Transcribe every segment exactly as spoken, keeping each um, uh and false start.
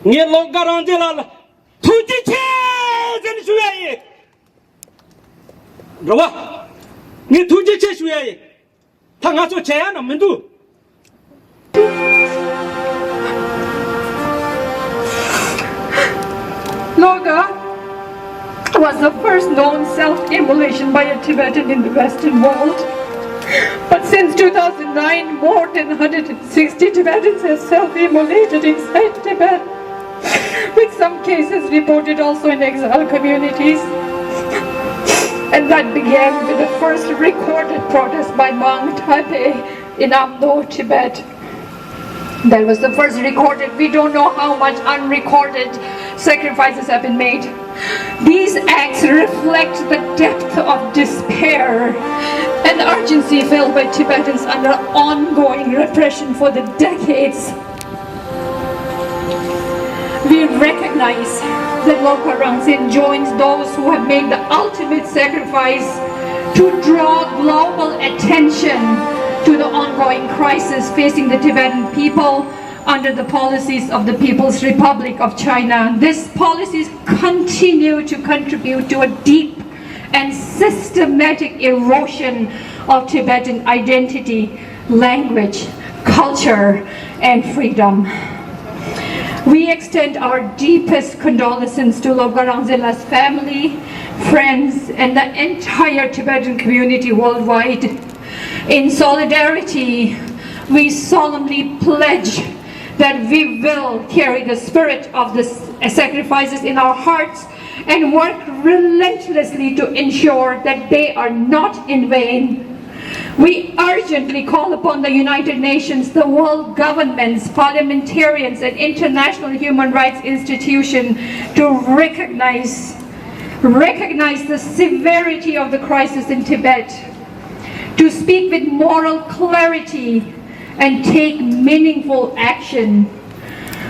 ངས་བློ་དགའ་རང་བཙན་ལགས་ལ་ཐུགས་རྗེ་ཆེ་ཟེར་ནས་ཞུ་ཡ་ཡིན། འགྲོ་བ། ངས་ཐུགས་རྗེ་ཆེ་ཞུ་ཡ་ཡིན། ད་ང་ཚོ་བྱེད་ཡ་ན་མི་འདུག Loga was the first known self-immolation by a Tibetan in the Western world. But since two thousand nine, more than one hundred sixty Tibetans have self-immolated inside Tibet, with some cases reported also in exile communities. And that began with the first recorded protest by monk Taipei in Amdo, Tibet. That was the first recorded. We don't know how much unrecorded sacrifices have been made. These acts reflect the depth of despair and urgency felt by Tibetans under ongoing repression for the decades. We recognize that Loka Rangzen joins those who have made the ultimate sacrifice to draw global attention to the ongoing crisis facing the Tibetan people under the policies of the People's Republic of China. These policies continue to contribute to a deep and systematic erosion of Tibetan identity, language, culture, and freedom. We extend our deepest condolences to Loga Rangzela's family, friends, and the entire Tibetan community worldwide. In solidarity, we solemnly pledge that we will carry the spirit of the s- sacrifices in our hearts and work relentlessly to ensure that they are not in vain. We urgently call upon the United Nations, the world governments, parliamentarians, and international human rights institutions to recognize, recognize the severity of the crisis in Tibet, to speak with moral clarity and take meaningful action.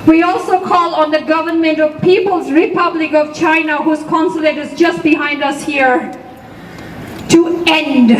We also call on the government of People's Republic of China, whose consulate is just behind us here, to end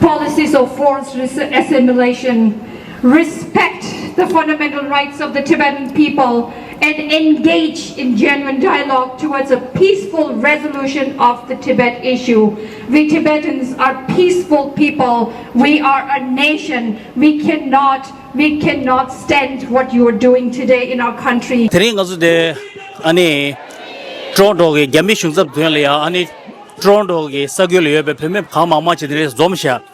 policies of forced res- assimilation, respect the fundamental rights of the Tibetan people, and engage in genuine dialogue towards a peaceful resolution of the Tibet issue. We Tibetans are peaceful people. We are a nation. We cannot, we cannot stand what you are doing today in our country. དེ་རིང་ང་ཚོ་དེ་ཨ་ནི་ཀྲོ་ཀྲོ་གི་རྒྱ་མི་གཞུང་ཚབ་དོན་ལ་ཡ་ཨ་ནི་ཀྲོ་ཀྲོ་གི་ས་ཁུལ་ལ་ཡོད་པའི་བོད་མི་གང་མང་མང་ཅིག་དེ་རིང་འཛོམས་ཤག་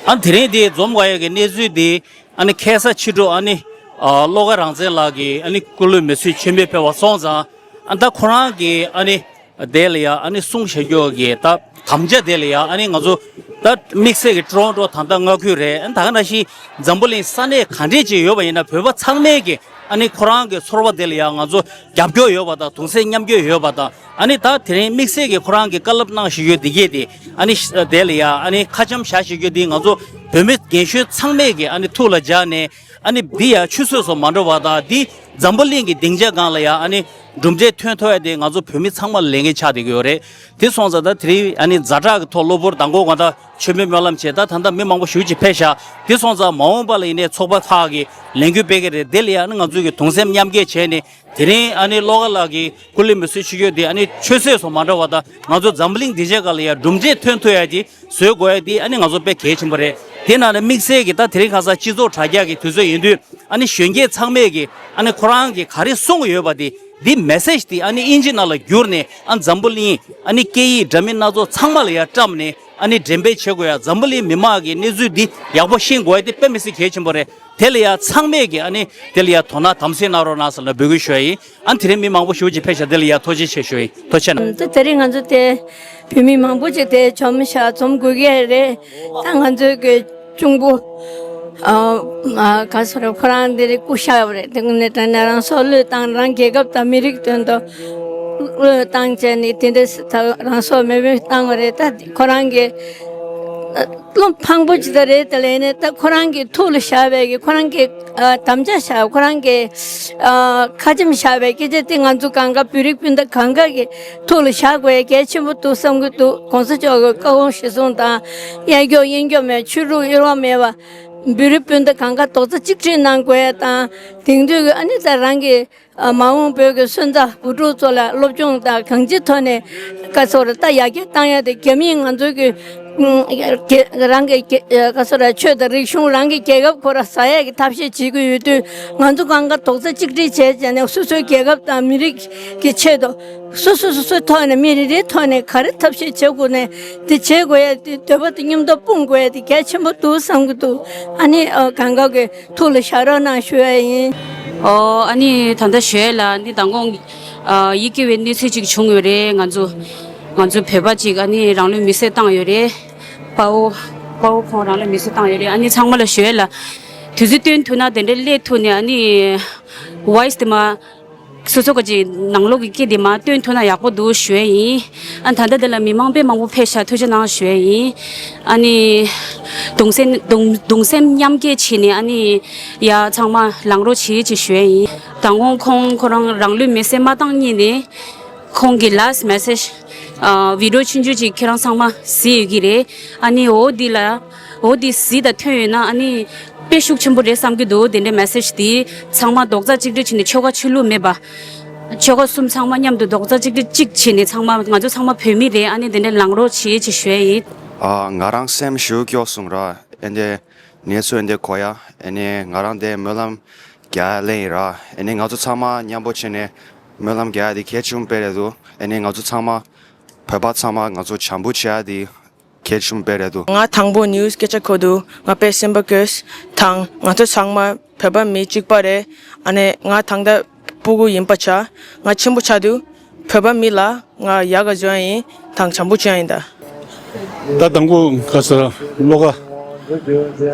ཨ་དེ་རིང་དེ་འཛོམས་དགོས་ཡ་གི་གནས་ཚུལ་དེ་ཨ་ནི་ཁ་སང་ཕྱི་དྲོ་ཨ་ནི་ཨ་བློ་དགའ་རང་བཙན་ལགས་ཀྱིས་ཨ་ནི་སྐུ་ལུས་མེ་གསོད་ཆེན་མོ་ཕེབས་པ་སོང་ཙང་ཨ་ད་ཁོ་རང་གིས་ཨ་ནི་དེ་ལ་ཡ་ཨ་ནི་གསུང་བཤད་རྒྱུ་གི་ད་དམ་བཅའ་དེ་ལ་ཡ་ཨ་ནི་ང་ཚོ་ད་དམིགས་བསལ་གྱི་ཀྲོ་ཀྲོ་ད་ལྟ་མངའ་ཁུལ་རེད། ཨ་ད་ག་ནང་བཞིན་འཛམ་བུ་གླིང་ས་གནས་ག་འདྲས་ཅིག་ཡོད་པ་ཡིན་ན་བོད་པ་ཚང་མས་ཀྱི་ཨ་ནི་ཁོ་རང་གི་ཚོར་བ་དེ་ལ་ཡ་ང་ཚོ་རྒྱབ་སྐྱོར་ཡོད་པ་དང་གདུང་སེམས་མཉམ་སྐྱེད་ཡོད་པ་དང་། ཨ་ནི་ད་དེ་རིང་དམིགས་བསལ་གྱི་ཁོ་རང་གི་བཀའ་སློབ་གནང་བཞིན་ཡོད་འདི་གས་དེ་ཨ་ནི་ཤ་དེ་ལ་ཡ་ཨ་ནི་ཁ་འཆམ་བཞག་བཞིན་ཡོད་འདི་ང་ཚོ་བོད་མི་རྒན་གཞོན་ཚང་མས་ཀྱི་ཨ་ནི་ཐུགས་ལ་འཇགས་ནས་ཨ་ནི་འདི་ཡ་ཆུད་ཟོས་སུ་མ་འགྲོ་བ་དང་འདི་འཛམ་བུ་གླིང་གི་སྡིངས་ཆ་སྒང་ལ་ཡ་ཨ་ནི་གྲུབ་འབྲས་ཐོན་ཐུབ་ཡ་དེ་ང་ཚོ་བོད་མི་ཚང་མ་ལས་འགན་ཆགས་བསྡད་ཀྱི་ཡོད་རེད། དེ་སོང་ཙང་ད་དེ་རིང་ཨ་ནི་ཛ་དྲག་གི་ཐོག་གློ་བུར་དང་པོ་ང་ད་མཆོད་མེ་སྨོན་ལམ་བྱས། ད་ད་ལྟ་མི་མང་པོ་ཞེ་པོ་ཅིག་ཕེབས་ཤག་དེ་སོང་ཙང་མ་འོངས་པ་ལ་ཡིན་ནའི་ཚོགས་པ་ཁག་གི་ལས་འགུལ་སྤེལ་གི་རེད། དེ་ལ་ཡ་ཨ་ནི་ང་ཚོ་གི་གདུང་སེམས་མཉམ་སྐྱེད་བྱས་ནས། དེ་རིང་ཨ་ནི་བློ་དགའ་ལགས་ཀྱི་སྐུ་ལུས་མེ་གསོད་ཆེད་བསྐྱོད་དེ་ཨ་ནི་ཆུད་ཟོས་སུ་མ་འགྲོ་བ་དང་ང་ཚོ་འཛམ་བུ་གླིང་སྡིངས་ཆའི་སྒང་ལ་ཡ་གྲུབ་འབྲས་ཐོན་ཐུབ་ཡ་དེ་བཟོ་དགོས་ཡ་དེ་ཨ་ནི་ང་ཚོ་དཔེ་གལ་ཆེན་པོ་རེད། དེ་ནང་ནས་དམིགས་བསལ་གྱི་ད་དེ་རིང་ཁ་སང་སྤྱི་ཚོགས་དྲ་རྒྱ་གི་དུས་ཚོད་ཡིན་དུས་ཨ་ནི་གཞོན་སྐྱེས་ཚང་མས་ཀྱི་ཨ་ནི་ཁོ་རང་གིས་ག་རེ་གསུང་གི་ཡོད་པ་དེ་འདི་མེ་སེ་ཇི་དེ་ཨ་ནི་དབྱིན་ཇི་ནང་ལ་བསྒྱུར་ནས་ཨ་འཛམ་བུ་གླིང་ཨ་ནི་སྐད་ཡིག་འདྲ་མིན་སྣ་ཚོགས་ཚང་མ་ལ་ཡ་བཀྲམ་ནས་ཨ་ནི་འགྲེམས་སྤེལ་བྱེད་དགོས་ཡ། འཛམ་བུ་གླིང་མི་མང་གིས་གནས་ཚུལ་འདི་ཡག་པོ་ཤེས་དགོས་ཡ་དེ་དཔེ་མི་སྲིད་གལ་ཆེན་པོ་རེད། དེ་ལ་ཡ་ཚང་མས་ཀྱི་ཨ་ནི་དེ་ལ་ཡ་དོ་སྣང་དམ་ཟབ་གནང་རོགས་གནང་ཟེར་ལ་འབོད་སྐུལ་ཞུ་ཡ་ཡིན། ཨ་ནི་དེ་རིང་མི་མང་པོ་ཞེ་པོ་ཅིག་ཕེབས་ཤག་དེ་ལ་ཡ་ཐུགས་རྗེ་ཆེ་ཞུ་ཡ་ཡིན། ཐུགས་རྗེ་ཆེ་གནང་། ད་དེ་རིང་ང་ཚོ་དེ་བོད་མི་མང་པོ་ཅིག་དེ་འཛོམས་ཤག་འཛོམས་དགོས་ཀྱི་རེད། ད་ང་ཚོའི་གི་གཅུང་པོ་ཨ་ཨ་ག་ཟེར་རོ་ཁོ་རང་དེ་རིང་སྐུ་གཤེགས་པ་རེད། དེ་ནས་དྲན་ནས་རང་སྲོག་བློས་བཏང་རང་རྒྱལ་ཁབ་དང་མི་རིགས་དོན་དུ་བློས་བཏང་བྱས་ནས་དེ་འདྲ་རང་སྲོག་མེ་མེ་བཏང་བ་རེད། ད་ཁོ་རང་གི་བློ་ཕངས་པོ་ཅིག་ད་རེད། དེ་ལས་ནས་ད་ཁོ་རང་གི་ཐུགས་ལ་བཞག་པའི་གི་ཁོ་རང་གི་ཨ་དམ་བཅའ་བཞག་ཁོ་རང་གི་ཨ་ཁ་ཆེམས་བཞག་པའི་སྐད་ཆ་དེ་ང་ཚོ་གང་ག་བོད་རིགས་སྤུན་ཟླ་གང་ག་གི་ཐུགས་ལ་བཞག་དགོས་ཡ་གལ་ཆེན་པོ་འདུག་བསམ་གི་འདུག་གོང་ས་མཆོག་གི་བཀའ་དགོངས་གཞིར་བཟུང་དང་། གཡས་འཁྱོག་གཡོན་འཁྱོག་མེད། ཆོས་དྲུག་གཡོ་བ་མེད་པ། བོད་རིགས་སྤུན་ཟླ་གང་ག་རྡོག་རྩ་གཅིག་སྒྲིལ་གནང་དགོས་ཡ་དང་། དེང་དུས་ཀྱི་ཨ་ནི་ད་རང་གི་ཨ་མ་འོངས་བོད་ཀྱི་སོན་རྩ་བུ་ཕྲུག་ཚོ་ལ་སློབ་སྦྱོང་དང་གང་ཅིའི་ཐོག་ནས་ག་ཚོད་རེ་ད་ཡར་རྒྱས་བཏང་ཡ་དེ་རྒྱ་མིས་ང་ཚོའི་གི་ཨུམ་རྒྱ་རང་གི་རྒྱ་ག་ཚོད་རེ་ཆོས་དང་རིག་གཞུང་རང་གི་རྒྱལ་ཁབ་ཁོ་ར་ཟ་ཡ་གི་ཐབས་ཤེས་བྱེད་ཀྱི་ཡོད་དུས། ང་ཚོ་གང་ག་རྡོག་རྩ་གཅིག་སྒྲིལ་བྱས་བྱས་ནས་སོ་སོའི་རྒྱལ་ཁབ་དང་མི་རིགས་ཀྱི་ཆེད་དུ། སོ་སོ་སོ་སོའི་ཐོག་ནས་མི་རེ་རེའི་ཐོག་ནས་ག་རེ་ཐབས་ཤེས་བྱེད་དགོས་ནས་དེ་བྱེད་དགོས་ཡ་དེ་འདོད་པ་དེ་མཉམ་དུ་སྤུངས་དགོས་ཡ་དེ་གལ་ཆེན་པོ་འདུག་བསམ་གྱི་འདུག་ཨ་ནི་ཨ་གང་ག་གི་ཐུགས་ལ་བཞག་རོགས་གནང་ཞུ་ཡ་ཡིན། ཨོ་ཨ་ནི་ད་ལྟ་ཞུ་ཡ་ལ་ནི་མདང་དགོང་ཨ་ཡིད་སྐྱོ་བའི་གནས་ཚུལ་ཅིག་བྱུང་ཡོད་རེད། ང་ཚོ་ང་ཚོ་བོད་པ་ཅིག་ཨ་ནི་རང་ལུས་མེར་སྲེག་བཏང་ཡོད་རེད། དཔའ་བོ་དཔའ་བོ་ཁོང་རང་ལུས་མེར་སྲེག་བཏང་ཡོད་རེད། ཨ་ནི་ཚང་མ་ལ་ཞུ་ཡ་ལ་དུས་ཚོད་བཏོན་ཐུབ་ན་དེ་འདྲ་སླེབས་ཐུབ་ནས་ཨ་ནི་ཝོ་ཡི་སི་དེ་མ། སོ་སོ་ག་ཅིག་ནང་ལོགས་ཀྱི་སྐད་དེ་མར་བཏོན་ཐུབ་ན་ཡག་པོ་འདུག་ཞུ་ཡས་ཡིན། ཨ་ད་ལྟ་འདི་ལ་མི་མང་དཔེ་མང་པོ་ཕེབས་ཤག་ཐུགས་རྗེ་གནང་ཞུ་ཡས་ཡིན། ཨ་ནི་གདུང་སེམས་གདུང་གདུང་སེམས་མཉམ་སྐྱེད་བྱས་ནས་ཨ་ནི་ཡ་ཚང་མ་ལངས་རོགས་བྱེད་ཅེས་ཞུ་ཡས་ཡིན། མདང་དགོང་ཁོང་ཁོ་རང་རང་ལུས་མེར་སྲེག་མ་བཏང་སྔོན་ནས་ཁོང་གི་ལཱསི་མེ་སེཇ་ཨ་བི་ཌི་ཡོ་ཆུང་ཆུང་ཅིག་ཁྱེད་རང་ཚང་མ་གཟིགས་ཡོད་ཀྱི་རེད། ཨ་ནི་འོ་འདི་ལ། འོ་དེ་གཟིགས་དང་ཐོན་ཡོད་ན་ཨ་ནི་དཔེ་ཤུགས་ཆེན་པོ་རེད་བསམ་གྱི་འདུག་དེ་འདྲའི་མེ་སེཇ་དེ་ཚང་མ་རྡོག་རྩ་གཅིག་སྒྲིལ་བྱས་ནས་ཆོལ་ཁ་ཆོས་ལུགས་མེད་པ། ཆོལ་ཁ་གསུམ་ཚང་མ་མཉམ་དུ་རྡོག་རྩ་གཅིག་སྒྲིལ་གཅིག་བྱས་ནས་ཚང་མ་ང་ཚོ་ཚང་མ་བོད་མི་རེད། ཨ་ནི་དེ་འདྲ་ལངས་རོགས་བྱེད་ཅེས་ཞུ་ཡ་ཡིན། ཨ་ང་རང་སེམས་ཞེ་པོ་སྐྱོ་སོང་ར། ཨེ་འདྲའི་གནས་ཚུལ་འདི་གོ་ཡ། ཨེ་ནས་ང་རང་དེ་སྨོན་ལམ་རྒྱག་ཡ་ལེན་ཡིན་ར། ཨེ་ནས་ང་ཚོ་ཚང་མ་མཉམ་པོ་བྱས་ནས་སྨོན་ལམ་རྒྱག་ཡ་དེ་གལ་ཆེན་པོ་དཔེ་རེད་འདུག་ཨེ་ནས་ང་ཚོ་ཚང་མ་བོད་པ་ཚང་མ་ང་ཚོ་བྱམས་པོ་བྱེད་ཡ་དེ། ཁྱེད་ཆུང་པའི་རེད་འདུག་ང་དང་པོ་ནིའུ་སི་སྐད་ཆ་གོ་དུས་ང་དཔེ་སེམས་པ་སྐྱོ། དང་ང་ཚོ་ཚང་མ་བོད་པ་མི་གཅིག་པ་རེད། ཨ་ནི་ང་དང་ད་སྤུ་གུ་ཡིན་པ་ཆ། ང་ཆེན་པོ་ཆགས་དུས་བོད་པ་མི་ལ་ང་ཡག་ག་བཟོ་ཡ་ཡིན། དང་བྱམས་པོ་བྱེད་ཡ་ཡིན་ད། ད་དང་པོ་ག་ས་བློ་དགའ་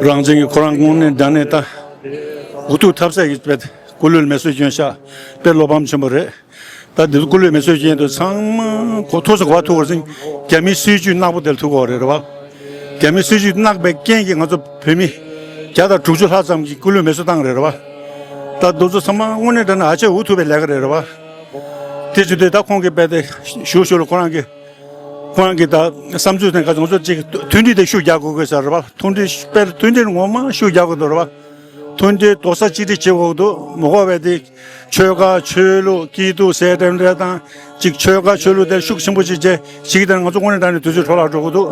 རང་བཙན་གྱི་ཁོ་རང་དངོས་གནས་དྲང་གནས་ད་འུ་ཐུག་ཐབས་ཟད་ཀྱི་དཔེ་སྐུ་ལུས་མེ་གསོད་བྱོན་ཤག་དཔེ་བློ་ཕམ་ཆེན་པོ་རེད། ད་འདི་ཚོ་སྐུ་ལུས་མེ་གསོད་བྱས་དུས་ཚང་མ་གོ་ཐོས་སུ་གོ་བ་ཐུག་པར་ཟིན། རྒྱ་མིའི་སྲིད་ཇུས་ནག་པོ་དེར་ཐུག་གོ་རེད་རེད་བ། རྒྱ་མིའི་སྲིད་ཇུས་ནག་པའི་རྐྱེན་གྱིས་ང་ཚོ་བོད་མི་བརྒྱ་དང་དྲུག་ཅུ་ལྷག་ཙམ་གྱི་སྐུ་ལུས་མེ་གསོད་བཏང་རེད་རེད་བ། ད་འདི་ཚོ་ཚང་མ་དངོས་གནས་དྲང་གནས་ཨ་ཅེ་འུ་ཐུག་པའི་ལས་ཀ་རེད་རེད་བ། དེ་བྱེད་དུས་ད་ཁོང་གིས་རྦད་དེ་ཞུ་ཞུ་ལ་ཁོ་རང་གི་ཁོ་རང་གི་ད་བསམ་ཚུལ་དེ་ག་ཚོད་ང་ཚོ་ཅིག་མཐུན་སྒྲིལ་དེ་ཤུགས་རྒྱག་དགོས་དགོས་ཟེར་རེད་བ། མཐུན་སྒྲིལ་དཔེར་མཐུན་སྒྲིལ་ངོ་མ་ཤུགས་རྒྱག་དགོས་འདུག་རེད་བ། མཐུན་སྒྲིལ་རྡོག་རྩ་གཅིག་སྒྲིལ་བྱེད་དགོས་འདུག་མ་གོ་བས་དེ། ཆོལ་ཁ་ཆོས་ལུགས་སྐྱིད་སྡུག་ཟེར་འདྲ་འདྲ་དང་ཅིག་ཆོལ་ཁ་ཆོས་ལུགས་དེ་ཤུགས་ཆེན་པོ་ཅིག་བྱས་ཞིག་དང་ང་ཚོ་དངོས་གནས་དྲང་གནས་དུས་ཚོད་འཕྲོ་བརླག་འགྲོ་གི་འདུག་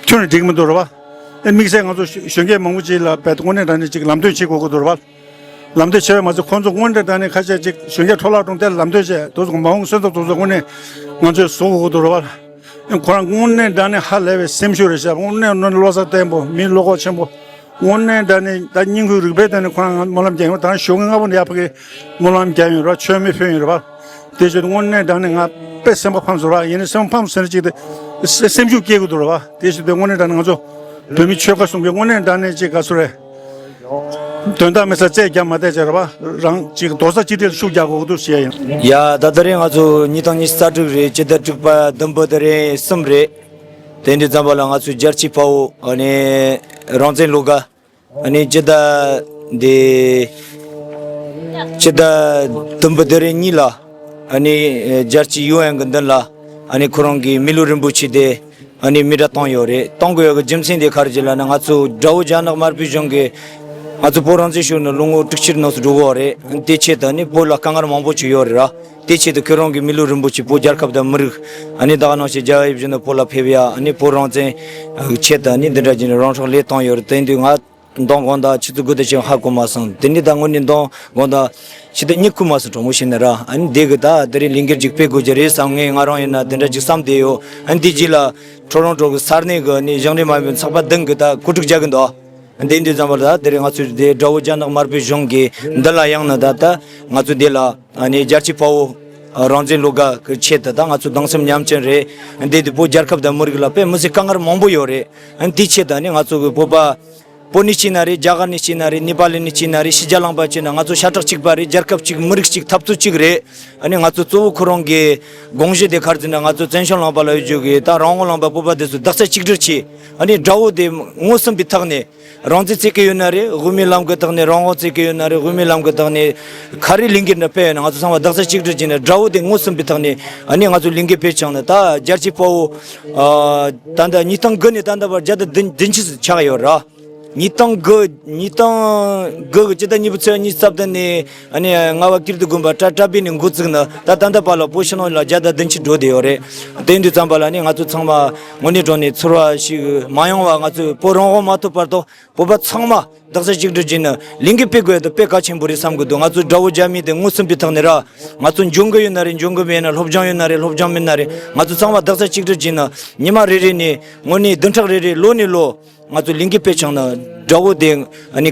ཁྱོན་ནས་འགྲིག་མི་འདུག་རེད་བ། ཨེ་དམིགས་བསལ་ང་ཚོ་གཞོན་སྐྱེས་མང་པོ་ཅིག་ལ་བས་དངོས་གནས་དྲང་གནས་ཅིག་ལམ་སྟོན་བྱེད་དགོས་ཀྱི་འདུག་རེད་བ། ལམ་སྟོན་བྱས་པ་མ་ཟད་ཁོང་ཚོ་དངོས་གནས་དྲང་གནས་ཁ་ཤས་ཅིག་གཞོན་སྐྱེས་འཕྲོ་བརླག་གྲོང་རྡལ་ལམ་སྟོན་བྱས་དུས་ཚོད་མ་འོངས་སོན་རྩ་དུས་ཚོད་དངོས་གནས་ང་ཚོས་བཟོ་དགོས་ཀྱི་འདུག་རེད་བ། ཨེ་ཁོ་རང་དངོས་གནས་དྲང་གནས་ཧ་ལས་པའི་སེམས་ཤུགས་རེད་ཤག་དངོས་གནས་བློ་བཟང་བརྟན་པོ་མི་བློ་ཁོག་ཆེན་པོ། དངོས་གནས་དྲང་གནས་ད་སྙིང་ཁུང་རུས་པའི་སྟེང་ནས་ཁོ་རང་ང་སྨོན་ལམ་རྒྱག་ཡོང་། ད་ཞོགས་ཀྱི་སྔ་པོ་ནས་ཡར་ཕ་གི་སྨོན་ལམ་རྒྱག་ཡོང་ར། མཆོད་མེ་ཕུལ་ཡོང་ར་བ། དེ་བཞིན་དངོས་གནས་དྲང་གནས་ང་དཔེ་སེམས་པ་ཕམ་སོང་ར། ཡིན་ནའི་སེམས་པ་ཕམ་ཟེར་ན་ཅིག་དེ་སེམས་ཤུགས་སྐྱེ་དགོས་འདུག་ར་བ། དེ་བཞིན་དུ་དངོས་གནས་དྲང་གནས་ང་ཚོ་བོད་མི་ཆོལ་ཁ་གསུམ་གྱི་དངོས་གནས་དྲང་གནས་ཅིག་ག་ཚོད་རེད། དོན་དག་མེད་ས་རྩད་རྒྱག་མ་བསྡད་བྱས་ར་བ། རང་ཅིག་རྡོག་རྩ་གཅིག་སྒྲིལ་ཤུགས་རྒྱག་དགོས་འདུག་ཞེས་ཡིན། ཡ་ད་ད་རེས་ང་ཚོ་ཉིས་སྟོང་ཉི་ཤུ་རྩ་དྲུག་རེད། སྤྱི་ཟླ་དྲུག་པ་བདུན་པ་ད་རེས་གསུམ་རེད། དེ་འདྲའི་ཙམ་པ་ལ་ང་ཚོའི་རྒྱལ་གཅེས་དཔའ་བོ་ཨ་ནི་རང་བཙན་བློ་དགའ་ཨ་ནི་སྤྱི་ཟླ་འདི་སྤྱི་ཟླ་བདུན་པ་ད་རེས་གཉིས་ལ་ཨ་ནི་རྒྱལ་སྤྱི་ཡུ་ཨེན་གྱི་མདུན་ལ་ཨ་ནི་ཁོ་རང་གི་མི་ལུས་རིན་པོ་ཆེ་དེ་ཨ་ནི་མེ་སྲེག་བཏང་ཡོད་རེད། གཏོང་དགོས་ཡོད་གི་རྒྱུ་མཚན་དེ་ག་རེ་ཅིག་ལབ་ན་ང་ཚོ་དགྲ་བོ་རྒྱ་ནག་དམར་པོའི་གཞུང་གིས་ང་ཚོ་བོད་རང་བཙན་ཤོར་ནས་ལོ་ངོ་དྲུག་ཅུ་ནང་སུ་འགྲོ་གི་ཡོད་རེད། དེ་ཆེད་དུ་ཨ་ནི་བོད་ལ་དཀའ་ངལ་མང་པོ་ཅིག་ཡོད་རེད་ར། དེ་ཆེད་དུ་ཁྱོད་རང་གི་མི་ལུས་རིན་པོ་ཆེ་བོད་རྒྱལ་ཁབ་དང་མི་རིགས་ཨ་ནི་ད་ག་ནང་བཞིན་རྒྱལ་བ་ཡིད་བཞིན་ནོར་བུ་ལ་ཕེབས་ཡ་ཨ་ནི་བོད་རང་བཙན་ཆེད་དུ་ཨ་ནི་འདི་འདྲ་བྱས་ནས་རང་སྲོག་བློས་བཏང་ཡོད་རེད། དེ་དུས་ང་མདང་དགོང་དག་ཆུ་ཚོད་དགུ་དང་ཕྱེད་ཀ་ཧ་གོ་མ་སོང་། དེ་ནས་ད་དངོས་གནས་མདང་དགོང་དག་ཕྱི་ཟླ་གཉིས་ཀྱི་མ་སོང་གྲོགས་མོ་ཤེས་ན་ར། ཨ་ནི་དེ་གི་ད་དེ་རིང་ལས་འགུལ་ཅིག་སྤེལ་དགོས་ཀྱི་རེད་བསམ། ངས་ང་རང་ཡིན་ན་དེ་འདྲ་ཅིག་བསམ་བསྡད་ཡོད། ཨ་ནི་དེ་རྗེས་ལ་ཁྲོ་རོང་ཁྲོ་གི་ས་གནས་གི་ཨ་ནི་གཞུང་འབྲེལ་མ་ཡིན་པའི་ཚོགས་པ་བདུན་གི་ད་གོ་སྒྲིག་རྒྱག་གི་འདུག་དེ་འདི་ཙམ་པར་ད་དེ་རིང་ང་ཚོས་དེ་དགྲ་བོ་རྒྱ་ནག་དམར་པོའི་གཞུང་གི་མདུན་ལ་ཡང་ན་ད་ད་ང་ཚོ་དེ་ལ་ཨ་ནི་རྒྱལ་གཅེས་དཔའ་བོ་རང་བཙན་བློ་དགའ་གི་ཆེད་དུ་ད་ང་ཚོ་གདུང་སེམས་མཉམ་སྐྱེད་རེད། འདི་དེ་བོད་རྒྱལ་ཁབ་དང་མི་རིགས་ལ་དཔེ་མི་སྲིད་དཀའ་ངལ་མང་པོ་ཡོད་རེད། ཨ་ནི་དེའི་ཆེད་དུ་ཨ་ནི་ང་ཚོ་གི་བོད་པ་བོད་ནས་སྐྱེས་ན་རེད། རྒྱ་གར་ནས་སྐྱེས་ན་རེད། ནེ་པཱལ་ནས་སྐྱེས་ན་རེད། ཕྱི་རྒྱལ་ལངས་པ་སྐྱེས་ན་ང་ཚོ་ཤ་ཁྲག་གཅིག་པ་རེད། རྒྱལ་ཁབ་གཅིག་མི་རིགས་གཅིག་འཐབ་རྩོད་གཅིག་རེད། ཨ་ནི་ང་ཚོ་གཙོ་བོ་ཁོ་རང་གི་དགོངས་གཞི་དེ་ག་རེ་ཟེར་ན་ང་ཚོ་བཙན་བྱོལ་ལུང་པ་ལ་ཡོད་རྒྱུ་གི་ད་རང་དབང་ལུང་པ་བོད་པ་དེ་ཚོ་རྡོག་རྩ་གཅིག་སྒྲིལ་བྱས། ཨ་ནི་དགྲ་བོ་དེ་ངོ་ཟིན་པའི་ཐོག་ནས་རང་བཙན་རྩོད་ཀྱི་ཡོད་ན་རེད། དབུ་མའི་ལམ་གྱི་ཐོག་ནས་རང་དབང་རྩོད་ཀྱི་ཡོད་ན་རེད། དབུ་མའི་ལམ་གྱི་ཐོག་ནས་ག་རེ་ལས་འགུལ་འདྲ་སྤེལ་ཡོད་ན་ང་ཚོ་ཚང་མ་རྡོག་རྩ་གཅིག་སྒྲིལ་བྱས་ནས་དགྲ་བོ་དེ་ངོ་ཟིན་པའི་ཐོག་ནས་ཨ་ནི་ང་ཚོ་ལས་འགུལ་སྤེལ་བྱུང་ན་ད་རྒྱལ་གཅེས་དཔའ་བོ་ཨ་ད་ལྟ་ཉིས་སྟོང་དགུ་ནས་ད་ལྟ་བར་བརྒྱ་དང་བདུན་བདུན་ཅུ་ཆགས་ཡོད་ར། ཉིས་སྟོང་དགུ། ཉིས་སྟོང་དགུ་གི་སྤྱི་ཟླ་གཉིས་པའི་ཚེས་ཉི་ཤུ་རྩ་བདུན་ནས་ཨ་ནི་རྔ་བ་ཀིརྟི་དགོན་པ་གྲྭ་གྲྭ་པའི་ནས་འགོ་བཙུགས་ནས་ད་ད་ལྟ་བར་ལ་བོད་ཕྱི་ནང་ལ་བརྒྱ་དང་བདུན་ཅུ་འགྲོ་བསྡད་ཡོད་རེད། དེ་ཡིན་དུས་ཙམ་པ་ལ་ནི་ང་ཚོ་ཚང་མ་དངོས་གནས་དྲང་གནས་ཚོར་བ་ཞིག་མ་ཡོང་བ། ང་ཚོ་བོད་རང་དབང་མ་ཐོབ་བར་དུ་བོད་པ་ཚང་མ་རྡོག་རྩ་གཅིག་སྒྲིལ་བྱས་ནས་ལས་འགུལ་སྤེལ་དགོས་དེ་དཔེ་གལ་ཆེན་པོ་རེད་བསམ་གི་འདུག་ང་ཚོ་དགྲ་བོ་རྒྱ་མི་དེ་ངོ་ཚ་བའི་ཐོག་ནས་ར། ང་ཚོ་འཇོན་གི་ཡོད་ན་རེད། འཇོན་གི་མེད་ན། སློབ་སྦྱོང་ཡོད་ན་རེད། སློབ་སྦྱོང་མེད་ན་རེད། ང་ཚོ་ཚང་མ་རྡོག་རྩ་གཅིག་སྒྲིལ་བྱས་ནས་ཉི་མ་རེ་རེ་ནས་དངོས་གནས་བདུན་ཕྲག་རེ་རེ། ལོ་ནས་ལོ་ང་ཚོ་ལས་འགུལ་སྤེལ་བྱུང་ན་དགྲ་བོ་དེ་ཨ་ནི་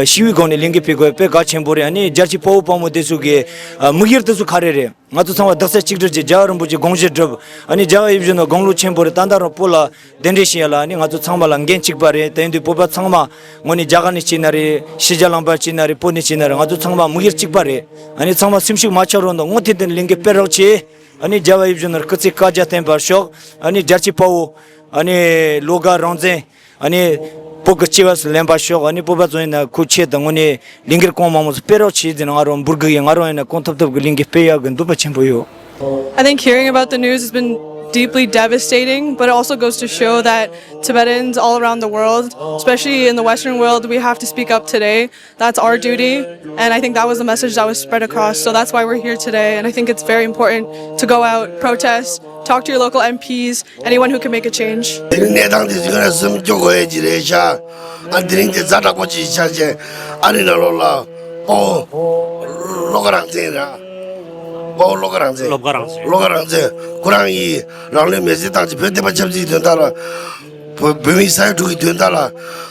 ཞི་བའི་སྒོ་ནས་ལས་འགུལ་སྤེལ་དགོས་དཔེ་གལ་ཆེན་པོ་རེད། ཨ་ནི་རྒྱལ་གཅེས་དཔའ་བོ་དཔའ་མོ་དེ་ཚོ་གི་དམིགས་ཡུལ་དེ་ཚོ་ག་རེ་རེད། ང་ཚོ་ཚང་མ་རྡོག་རྩ་གཅིག་སྒྲིལ་གྱིས་རྒྱལ་བ་རིན་པོ་ཆེའི་དགོངས་བཞེད་སྒྲུབ། ཨ་ནི་རྒྱལ་བ་ཡིད་བཞིན་ནོར་དགུང་ལོ་ཆེན་པོ་རེད། ད་ལྟ་རང་བོད་ལ་གདན་འདྲེན་བྱེད་ཡ་ལ་ཨ་ནི་ང་ཚོ་ཚང་མ་ལ་འགན་གཅིག་པ་རེད། དེ་ཡིན་དུས་བོད་པ་ཚང་མ་དངོས་གནས་རྒྱ་གར་ནས་བྱས་ན་རེད། ཕྱི་རྒྱལ་ལུང་པ་བྱས་ན་རེད། བོད་ནས་བྱས་ན་རེད། ང་ཚོ་ཚང་མ་དམིགས་ཡུལ་གཅིག་པ་རེད། ཨ་ནི་ཚང་མ་སེམས་ཤུགས་མ་ཆག་རོགས་གནང་། དངོས་ཐད་དུ་ལས་འགུལ་སྤེལ་རོགས་བྱེད། ཨ་ནི་རྒྱལ་བ་ཡིད་བཞིན་ནོར་སྐུ་ཚེ་བསྐལ་བརྒྱར་བརྟན་པར་ཤོག་ཨ་ནི་རྒྱལ་གཅེས་དཔའ་བོ། ཨ་ནི་བློ་དགའ་རང་བཙན། ཨ་ནི་བོད་ཀྱི་སྐྱེ་བ་སུ་ལེན་པར་ཤོག་ཨ་ནི་བོད་པ་ཚོ་ཡིན་ན་ཁོའི་ཆེད་དུ་དངོས་གནས་ལས་འགུལ་གང་མང་མང་ཞིག་སྤེལ་རོགས་བྱེད་ཟེར་ནས་ང་རང་འབོད་སྐུལ་ཡིན། ང་རང་ཡིན་ན་གང་ཐུབ་ཐུབ་ཀྱི་ལས་འགུལ་སྤེལ་ཡག་གི་འདོད་པ་ཆེན་པོ་ཡོད། I think hearing about the news has been deeply devastating, but it also goes to show that Tibetans all around the world, especially in the Western world, we have to speak up today. That's our duty. And I think that was the message that was spread across. So that's why we're here today. And I think it's very important to go out, protest, talk to your local M Ps, anyone who can make a change. དེ་རིང་གནས་སྟངས་དེ་ཚོ་ང་རང་སེམས་སྐྱོ་དགོས་ཡས་ཅིག་རེད་ཤག་ཨ་དེ་རིང་དེ་ཛ་དྲག་པོ་ཅིག་ཆགས་བྱས་ཨ་རི་ནང་ལོགས་ལ་དཔའ་བོ་བློ་དགའ་རང་བཙན་ར། དཔའ་བོ་བློ་དགའ་རང་བཙན། བློ་དགའ་རང་བཙན། བློ་དགའ་རང་བཙན་ཁོ་རང་གིས་རང་ལུས་མེར་སྲེག་བཏང་བྱས་བོད་བསྟན་པ་ཆབ་སྲིད་དོན་དག་ལ། བོད་བོད་མིའི་ས་ཡ་དྲུག་གི་དོན་དག་ལ་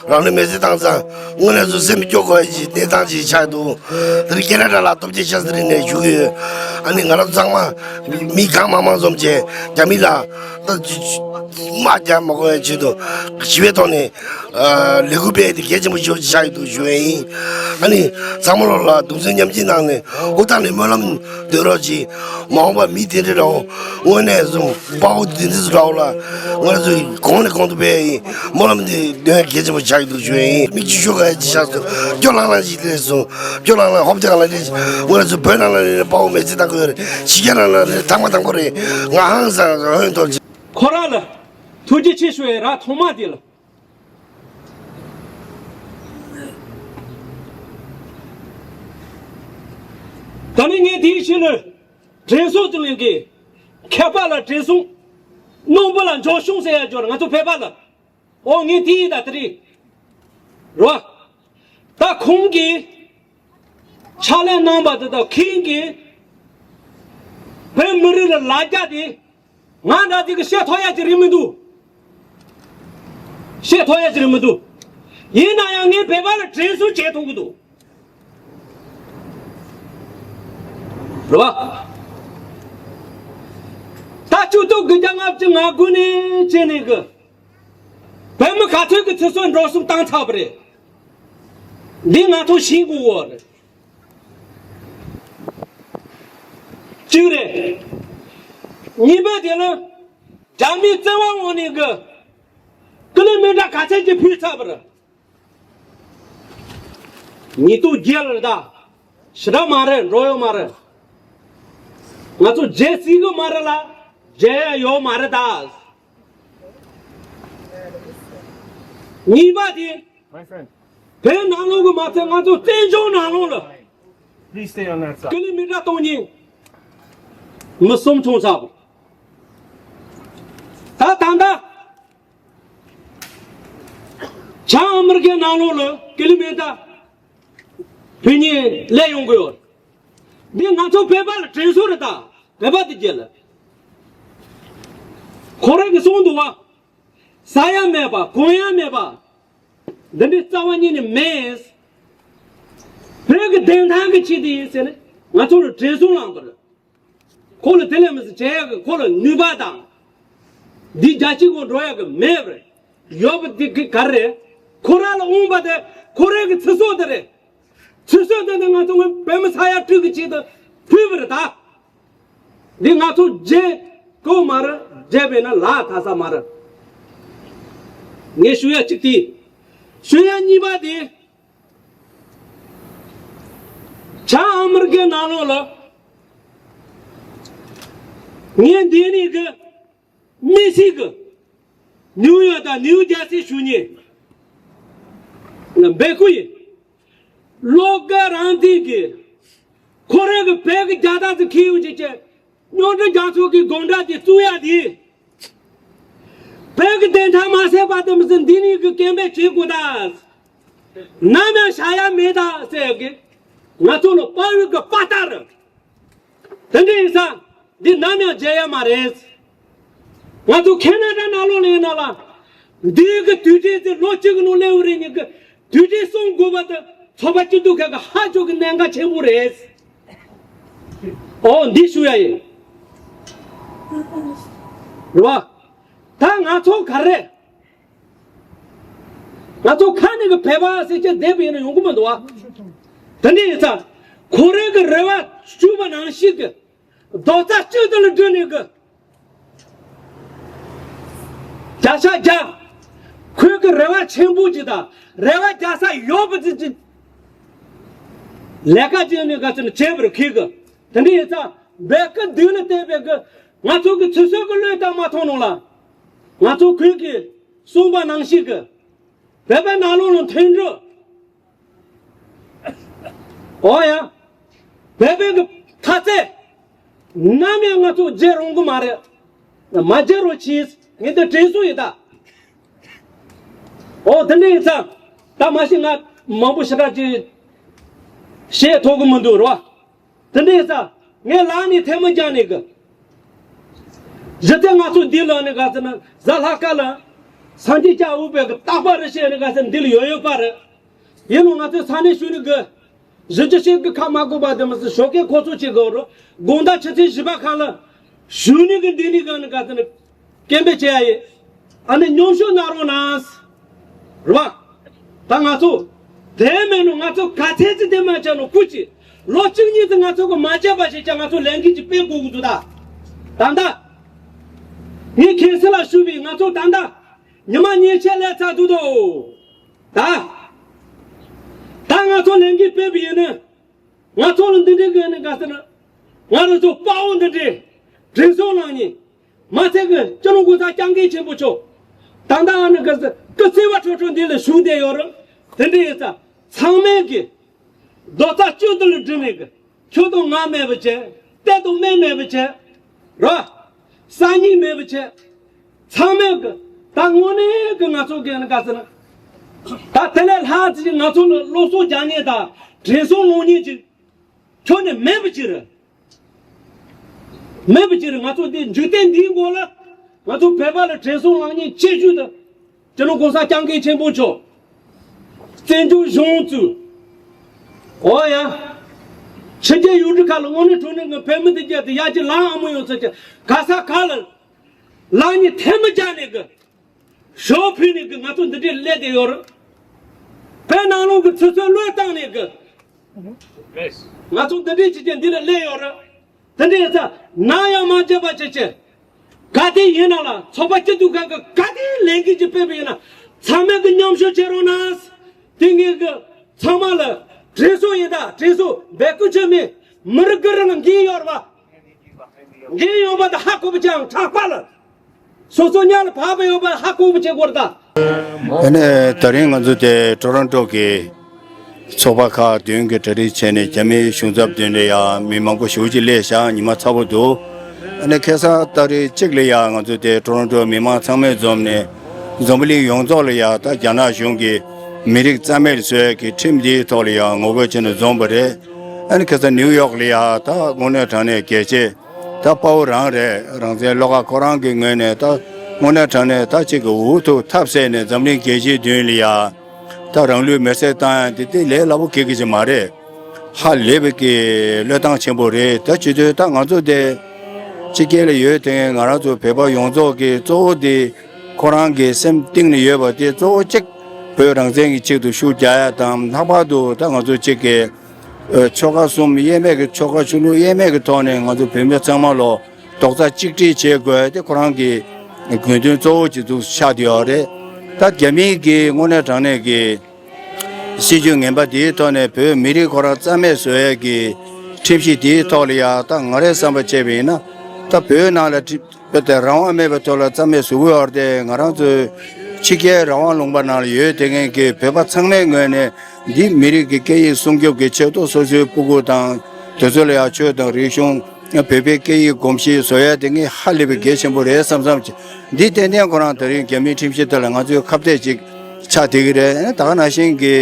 རང་ལུས་མེར་སྲེག་བཏང་ཙང་དངོས་གནས་སུ་སེམས་སྐྱོ་དགོས་ཡས་ཀྱི་གནས་སྟངས་ཅིག་ཆགས་འདུག་དེ་རིང་ཁེ་ན་ཌ་ལ་སྟོབས་ཆེ་ཤ་ཟེར་ནས་ཞུ་གི་ཡོད། ཨ་ནི་ང་རང་ཚང་མ་མི་གང་མང་མང་འཛོམས་བྱས་རྒྱ་མི་ལ་ད་དམག་རྒྱག་མ་དགོས་ཡས་ཆེད་དུ་ཞི་བའི་ཐོག་ནས་ལས་འགུལ་སྤེལ་ཏེ་གལ་ཆེན་པོ་ཞེ་པོ་ཅིག་ཆགས་ཡོད་འདུག་ཞུ་ཡས་ཡིན། ཨ་ནི་ཚང་མ་ལོ་ལ་གདུང་སེམས་མཉམ་སྐྱེད་གནང་ནས་ཨུ་ཐང་ནས་སྨོན་ལམ་འདོན་རོགས་གྱིས། མ་འོངས་པ་མི་དེ་འདྲ་རང་དངོས་གནས་སུ་དཔའ་བོ་དེ་འདྲ་ཚོ་འདྲ་བོ་ལ་ང་ཚོས་གོང་ནས་གོང་དུ་སྤེལ་ཡིན། སྨོན་ལམ་དེ་འདོན་ཡ་གལ་ཆེན་པོ་ཆགས་ཡོད་འདུག་ཞུ་ཡ་ཡིན། མིག་ཆུ་ཤོར་ག་ཡ་ཅིག་ཤར་སོང་། སྐྱོ་ལང་ལང་ཞིག་སླེབས་སོང་། སྐྱོ་ལང་ལང་ཧོབ་ཏེ་ག་ལ་སླེབས་སོང་། ང་ཚོ་བོད་ནང་ལ་ལས་དཔའ་བོ་མེར་སྲེག་བཏང་དགོས་རེད། ཕྱི་རྒྱལ་ནང་ལ་ལས་དང་པོ་དང་པོ་རེད། ང་ཧང་སང་ཧོན་ཐོར་ཅིག་ཁོ་རང་ལ་ཐུགས་རྗེ་ཆེ་ཞུ་ཡ་རག་ཐོག་མ་དེ་ལ། ད་ནི་ངས་དེའི་ཕྱི་ལ་དྲན་གསོ་དུ་ལེན་གི་མཁས་པ་ལ་དྲན་གསོ་རྣོན་པོ་ལ་འཇོག་བྱུང་ཟེར་ཡ་འཇོག་ང་ཚོ་ཕལ་པ་ལ། ཨོ་ངས་དེ་ཡིན་ད་དེ་རེད། རོ། ད་ཁོང་གིས་ཕྱག་ལས་གནང་བ་དེ་དག་ཁྱེད་ཀྱིས་བོད་མི་རིགས་ལ་ལ་རྒྱ་དེ། ང་འདྲ་ཅིག་གིས་བཤད་ཐུབ་ཡ་ཅིག་རེད་མི་འདུག་བཤད་ཐུབ་ཡ་ཅིག་རེད་མི་འདུག་ཡིན་ན་ཡང་ངས་བོད་པ་ལ་དྲན་གསོ་བྱེད་ཐུབ་ཀྱི་འདུག་རེད་བ། ད་བཅུ་དྲུག་དགུ་བརྒྱ་ལྔ་བཅུ་ང་དགུ་ནས་བྱས་ནས་གི་བོད་མི་ག་ཚོད་ཀྱི་ཚེ་སྲོག་འགྲོ་སོང་བཏང་ཚར་བ་རེད། འདི་ང་ཚོ་ཤེས་དགོས་བ་རེད། གཅིག་རེད། གཉིས་པ་དེ་ནི་རྒྱ་མིའི་བཙན་དབང་འོག་ནས་གི་ཀི་ལོ་མི་ཊར་ག་ཚད་ཅིག་ཕུད་ཚར་བ་རེད། ཉིས་སྟོང་བརྒྱད་ལ་རེད་ད། ཞེ་དྲག་མ་རེད། འགྲོ་ཡོད་མ་རེད། ང་ཚོ་བརྗེད་སྲིད་གི་མ་རེད་ལ། བརྗེད་ཡ་ཡོད་མ་རེད་ད། གཉིས་པ་དེ། My friend, བོད་ནང་ལོགས་གི་མ་ཚད་ང་ཚོ་བཙན་བྱོལ་ནང་ལོགས་ལ། Please stay on that side. ཀི་ལོ་མི་ཊར་སྟོང་གཉིས། མི་གསུམ་ཆུང་ཚགས། ད་ད་ལྟ། བྱང་ཨ་མི་རི་ཀའི་ནང་ལོགས་ལ་ཀི་ལོ་མི་ཊར་བོད་ཉིད་སླེབས་ཡོང་གི་ཡོད། འདི་ང་ཚོ་བོད་པ་ལ་དྲན་གསོ་རེད་ད། བོད་པ་དེ་རྒྱལ་ལ། ཁོ་རང་གིས་གསུངས་འདུག་བ། ཟ་ཡ་མེད་པ་གོན་ཡ་མེད་པ། འདི་འདྲའི་རྩ་བ་ཉིད་ནས་མེད། བོད་ཀྱི་བདེན་མཐའ་གི་ཆེད་དུ་ཡིན་ཟེར་ནས་ང་ཚོ་ལ་དྲན་གསོ་བསླངས་པ་རེད། ཁོ་ལ་དེ་ལས་མི་སྲིད་བྱེད་ཡག་གི་ཁོ་ལ་ནུས་པ་དང་། འདི་རྒྱལ་སྤྱིའི་སྒོ་འགྲོ་ཡག་གི་མེད་པ་རེད། ཡོད་པ་དེ་གི་ག་རེ་རེད། ཁོ་རང་ལ་འོངས་པ་དེ་ཁོ་རང་གི་ཚེ་སྲོག་དེ་རེད། ཚེ་སྲོག་དེ་ནི་ང་ཚོ་བོད་མི་ས་ཡ་དྲུག་གི་ཆེད་དུ་ཕུལ་བ་རེད་ད། འདི་ང་ཚོ་བརྗེད་དགོས་མ་རེད། བརྗེད་པས་ན་ལག་ཐལ་ས་མ་རེད། ངས་ཞུ་ཡ་གཅིག་དེ། ཞུ་ཡ་གཉིས་པ་དེ། བྱང་ཨ་མི་རི་ཀའི་ནང་ལོགས་ལ། ངས་འདི་ནས་གི་དམིགས་བསལ་གི་ནིའུ་ཡོག་དང་ནིའུ་ཇར་སི་ཞུ་མཁན། འབད་ཁུ་ཡིན། བློ་དགའ་རང་བཙན་གྱི་ཁོ་རང་གི་བོད་ཀྱི་རྒྱལ་དར་ཚོ་འཁྱེར་ཡོང་བྱས་བྱས། རྙོག་དྲ་རྒྱག་ཚོགས་ཀྱི་དགོང་དག་དེ་བཙུགས་ཡ་དེ། བོད་ཀྱི་བདེན་མཐའ་མ་གསལ་བར་དུ་མི་ཚེ་འདི་ནས་ཀྱི་སྐད་འབོད་བྱེད་དགོས་ད། ནམ་ཡང་བཞག་ཡ་མེད་ད་ཟེར་གི། ང་ཚོ་ལ་དཔའ་བོའི་གི་དཔའ་རྟགས་རེད། དེ་འདྲ་ཡིན་ཙང་འདི་ནམ་ཡང་བརྗེད་ཡ་མ་རེད། ང་ཚོ་ཁེ་ན་ཌ་ནང་ལོགས་ལ་ཡིན་ན་ལ། འདིའི་གི་དུས་དྲན་དེ་ལོ་གཅིག་གི་ནང་སླེབས་རེད། ཉིན་གི་དུས་དྲན་སྲུང་དགོས་པ་དེ་ཚོགས་པ་སྐྱིད་སྡུག་ཁག་གི་ཧ་ཅང་གི་གནད་འགག་ཆེན་པོ་རེད། ཨོ་འདི་ཞུ་ཡ་ཡིན། རེད་བ། ད་ང་ཚོ་ག་རེ། ང་ཚོ་ཁ་ནས་གི་བོད་པ་ཟེར་གྱི་བསྡད་པ་ཡིན་ན་ཡོང་གི་མི་འདུག་བ། དེ་འདྲ་ཡིན་ཙང་ཁོ་རང་གི་རེ་བ་ཞུས་པ་ནང་བཞིན་གི་རྡོག་རྩ་གཅིག་ཏུ་ལ་བསྒྲིལ་ནས་གི་བརྒྱ་ཆ་བརྒྱ། ཁོས་གི་རེ་བ་ཆེན་པོ་ཅིག་དང་རེ་བ་རྒྱག་ས་ཡོད་པ་ཅིག་ཅིག་ལས་ཀ་ཅིག་ནས་ག་ཚོད་ནས་བྱེད་པར་ཁེལ་གི། དེ་འདྲ་ཡིན་ཙང་བོད་ཀྱི་མདུན་ལ་བསྟན་པའི་གི་ང་ཚོ་གི་ཚེ་སྲོག་གི་བློས་བཏང་མ་ཐོངས་ནོ་ལ། ང་ཚོ་ཁོས་གི་གསུངས་པ་ནང་བཞིན་གི་བོད་པའི་ནང་ལོགས་ལ་མཐུན་སྒྲིལ། ཨོ་ཡ། བོད་པའི་གི་ཐ་ཚད། ནམ་ཡང་ང་ཚོ་བརྗེད་རུང་གི་མ་རེད། མ་བརྗེད་རོགས་གྱིས། ངས་འདི་དྲན་གསོ་ཡིན་ད། ཨོ་དེ་འདྲ་ཡིན་ཙང་། ད་མ་གཞི་ང་མང་པོ་ཞེ་དྲག་ཅིག་བཤད་ཐུབ་གི་མི་འདུག་རོ། དེ་འདྲ་ཡིན་ཙང་ངས་ལག་ནས་ཐལ་མོ་སྦྱར་ནས་གི། གཞི་རྩའི་ང་ཚོ་འདི་ལ་ནི་ག་ཟེར་ན་གཟའ་ལྷག་དཀར་ལ། སངས་རྒྱས་བཅར་འོས་པའི་གི་རྟག་པར་བཤད་ནི་ག་ཟེར་འདི་ལ་ཡོད་ཡོད་པ་རེད། ཡིན་ནོ་ང་ཚོས་ས་གནས་ཞུ་ནི་གི། གཞི་རྒྱ་ཤེས་གི་ཁ་མ་གོ་བ་དེ་མི་སྲིད་ཞོགས་ཀས་ཁོ་ཚོ་བྱེད་དགོས་རོ། དགོང་དག་ཆུ་ཚོད་བཞི་པ་ཁ་ལ། ཞུ་ནི་གི་འདི་ནི་ག་ནི་ག་ཟེར་ནི། སྐད་འབོད་བྱེད་ཡ་ཡིན། ཨ་ནི་མཉམ་ཞུགས་གནང་རོགས་གནང་། རེད་བ། ད་ང་ཚོ། དེ་མེད་ནོ་ང་ཚོ་ག་ཚད་ཅིག་དེ་མ་བྱས་ནོ་སྐུ་མཁྱེན། ལོ་གཅིག་གཉིས་ཙམ་ང་ཚོ་གི་མ་བརྗེད་པ་ཞིག་ཀྱང་ང་ཚོ་ལས་འགུལ་གྱི་སྤེལ་དགོས་ཀྱི་འདུག་ད། ད་ལྟ། ངས་ཁེ་སི་ལ་ཞུས་པའི་ང་ཚོ་ད་ལྟ། ཉི་མ་ཉེར་ཆ་ལས་ཚར་འདུག་དོ། ད། ད་ང་ཚོ་ལས་འགུལ་སྤེལ་བ་ཡིན་ན། ང་ཚོ་ལ་འདི་འདྲའི་གི་ནི་ག་ཟེར་ན། ང་རང་ཚོ་དཔའ་བོ་འདི་འདྲའི་དྲིན་གཟོ་གནང་མཁན། མ་ཚད་གི་སྤྱི་ནོར་གོང་ས་སྐྱབས་མགོན་ཆེན་པོ་མཆོག་ད་ལྟ་ཨ་ནི་གི་སྐུ་ཚེ་བ་ཁྲོ་ཁྲོ་འདི་ལ་བཞུགས་བསྡད་ཡོད་རེད། དེ་འདྲ་ཡིན་ཙང་ཚང་མས་གི་རྡོག་རྩ་གཅིག་ཏུ་ལ་སྒྲིལ་ནས་གི་ཁྱོད་དང་ང་མེད་པ་བྱས། གཏེར་དང་སྨན་མེད་པ་བྱས། ར། སང་ཉིན་མེད་པ་བྱས། ཚང་མས་གི་ད་དངོས་གནས་གི་ང་ཚོ་གི་ནི་ག་ཟེར་ན། ད་དེ་ལས་ལྷག་ཅིག་ང་ཚོ་ལ་སློབ་གསོ་རྒྱག་མཁན་དང་དྲིན་གཟོ་སློང་མཁན་ཅིག་ཁྱོད་ནི་མེད་པ་ཅིག་རེད། མེད་པ་ཅིག་རེད། ང་ཚོ་འདི་འཇིག་རྟེན་འདིའི་མགོ་ལ། ང་ཚོ་བོད་པ་ལ་དྲིན་གཟོ་སློང་མཁན་ཆེ་ཤོས་དེ། སྤྱི་ནོར་གོང་ས་སྐྱབས་མགོན་ཆེན་པོ་མཆོག་བཙན་བྱོལ་གཞུང་བཙུགས། ཨོ་ཡ། ཕྱི་རྒྱལ་ཡུལ་གྲུ་ཁག་ལ་དངོས་གནས་དྲང་གནས་ཀྱི་བོད་མི་འདི་རྒྱལ་དུ་ཡར་རྒྱས་ལངས་ཨ་མོ་ཡོང་ཚུལ་གྱི་ག་ས་ག་ལ་ལངས་ནས་ཐལ་མོ་སྦྱར་ནས་གི། ཞོ་ཕུལ་ནས་གི་ང་ཚོ་འདི་འདྲའི་སླེབས་བསྡད་ཡོད་རེད། བོད་ནང་ལོགས་ཀྱི་ཚེ་སྲོག་བློས་བཏང་ནས་གི། ང་ཚོ་འདི་འདྲའི་ཅིག་ཀྱང་འདི་ལ་སླེབས་ཡོད་རེད། དེ་འདྲ་ཡིན་ཙང་ནམ་ཡང་མ་བརྗེད་པ་བྱེད་ཆེད། ག་དེ་ཡིན་ན་ལ་ཚོགས་པ་སྐྱིད་སྡུག་ཁག་གི་ག་དེ་ལས་འགུལ་ཅིག་སྤེལ་བ་ཡིན་ན་ཚང་མས་ཀྱི་མཉམ་ཞུགས་བྱེད་རོགས་གནང་། དེ་ངས་ཀྱི་ཚང་མ་ལ་དྲིན་གཟོ་ཡིན་ད་དྲིན་གཟོ་འབོད་སྐུལ་བྱེད་མི་མི་རིགས་ཀྱི་རིང་འགན་ཡོད་རེད་བ། འགན་ཡོད་པ་དང་ཧ་གོ་བ་ཅང་དྲག་པ་ལ། སོ་སོ་ཉར་ལ་བབས་པ་ཡོད་པ་ཧ་གོ་བ་བྱེད་དགོས་རེད་ད། ཨ་ནི་དེ་རིང་ང་ཚོ་དེ་ཀྲོ་རོན་ཀྲོ་གི་ཚོགས་པ་ཁག་བདུན་གྱི་གྲ་སྒྲིག་བྱས་ནས་རྒྱ་མིའི་གཞུང་ཚབ་མདུན་ལ་ཡང་མི་མང་པོ་ཞེ་པོ་ཅིག་སླེབས་ཤག་ཉི་མ་ཚ་པོ་འདུག་ཨ་ནི་ཁ་སང་ཏ་རིག་གཅིག་ལ་ཡང་ང་ཚོ་དེ་ཀྲོ་རོན་ཀྲོ་མི་མང་ཚང་མས་འཛོམས་ནས་འཛམ་བུ་གླིང་ཡོངས་རྫོགས་ལ་ཡང་ད་རྒྱ་ནག་གཞུང་གིས་མི་རིགས་རྩ་མེད་བཟོ་ཡས་ཀྱི་ཁྲིམས་འདིའི་ཐོག་ལ་ཡང་ངོ་རྒོལ་བྱས་ནས་འཛོམས་པ་རེད། ཨ་ནི་ཁ་སང་ནིའུ་ཡོག་ལ་ཡང་ད་དངོས་གནས་དྲང་གནས་རྒྱལ་གཅེས། ད་དཔའ་བོ་རང་རེད། རང་བཙན་བློ་དགའ་ཁོ་རང་གི་ངོས་ནས་ད་དངོས་གནས་དྲང་གནས་ད་གཅིག་གི་འུ་ཐུག་ཐབས་ཟད་ནས་འཛམ་གླིང་རྒྱལ་སྤྱིའི་མདུན་ལ་ཡ་ད་རང་ལུས་མེར་སྲེག་བཏང་ཡ་འདི་དེ་ལས་སླ་པོ་གེ་གེ་ཅིག་མ་རེད། ཧ་ལས་པའི་གི་བློས་བཏང་ཆེན་པོ་རེད། ད་བྱེད་དུས་ད་ང་ཚོ་དེ་ཕྱི་རྒྱལ་ལ་ཡོད་དེ་ང་རང་ཚོ་བོད་པ་ཡོངས་རྫོགས་ཀྱི་གཙོ་བོ་དེ་ཁོ་རང་གི་སེམས་གཏིང་ནས་ཡོད་པ་དེ་གཙོ་བོ་གཅིག་བོད་རང་བཙན་གྱི་ཆེད་དུ་ཤུགས་རྒྱག་ཡ་དང་ལྷག་པར་དུ་ད་ང་ཚོ་གཅིག་གི་ཆོལ་ཁ་གསུམ་དབྱེར་མེད་ཀྱི་ཆོལ་ཁ་ཆོས་ལུགས་དབྱེར་མེད་ཀྱི་ཐོག་ནས་ང་ཚོ་བོད་མི་ཚང་མ་ལོ་རྡོག་རྩ་གཅིག་སྒྲིལ་བྱེད་དགོས་དེ་ཁོ་རང་གི་དགོས་འདུན་གཙོ་བོ་གཅིག་འདུག་ཆགས་བསྡད་ཡོད་རེད། ད་རྒྱ་མིའི་གི་དངོས་གནས་དྲང་གནས་ཀྱི་སྲིད་ཇུས་ངན་པ་དེའི་ཐོག་ནས་བོད་མི་རིགས་ཁོ་རང་རྩ་མེད་བཟོ་ཡས་ཀྱི་ཁྲིམས་གཞི་དེའི་ཐོག་ལ་ཡ་ད་ང་རའི་བསམ་པ་བྱས་པ་ཡིན་ན་ད་བོད་ནང་ལ་ཁྲི་བོད་དེ་རང་དབང་མེད་པའི་ཐོག་ལ་རྩ་མེད་བཟོ་གི་ཡོད་རེད་དེ་ང་རང་ཚོའི་ ཕྱི་རྒྱལ་རང་དབང་ལུང་པ་ནང་ལ་ཡོད་བསྡད་མཁན་གྱི་བོད་པ་ཚང་མའི་ངོས་ནས་འདི་མི་རིགས་ཀྱི་སྐད་ཡིག་སྲུང་སྐྱོབ་ཀྱི་ཆེད་དུ་སོ་སོའི་སྤུ་གུ་དང་དེ་ཚོ་ལ་ཡང་ཆོས་དང་རིག་གཞུང་བོད་པའི་སྐད་ཡིག་གོམས་གཤིས་བཟོ་ཡ་དེ་ངས་ཧ་ལས་པའི་གལ་ཆེན་པོ་རེད་བསམ་བསམ་གྱི། འདི་ཏན་ཏན་ཁོ་རང་ད་རིང་རྒྱ་མིའི་ཁྲིམས་གཞི་དེ་ལ་ང་ཚོའི་ཁ་གཏད་ཅིག་ཆགས་བསྡད་ཀྱི་རེད། ད་ག་ནང་བཞིན་གྱི་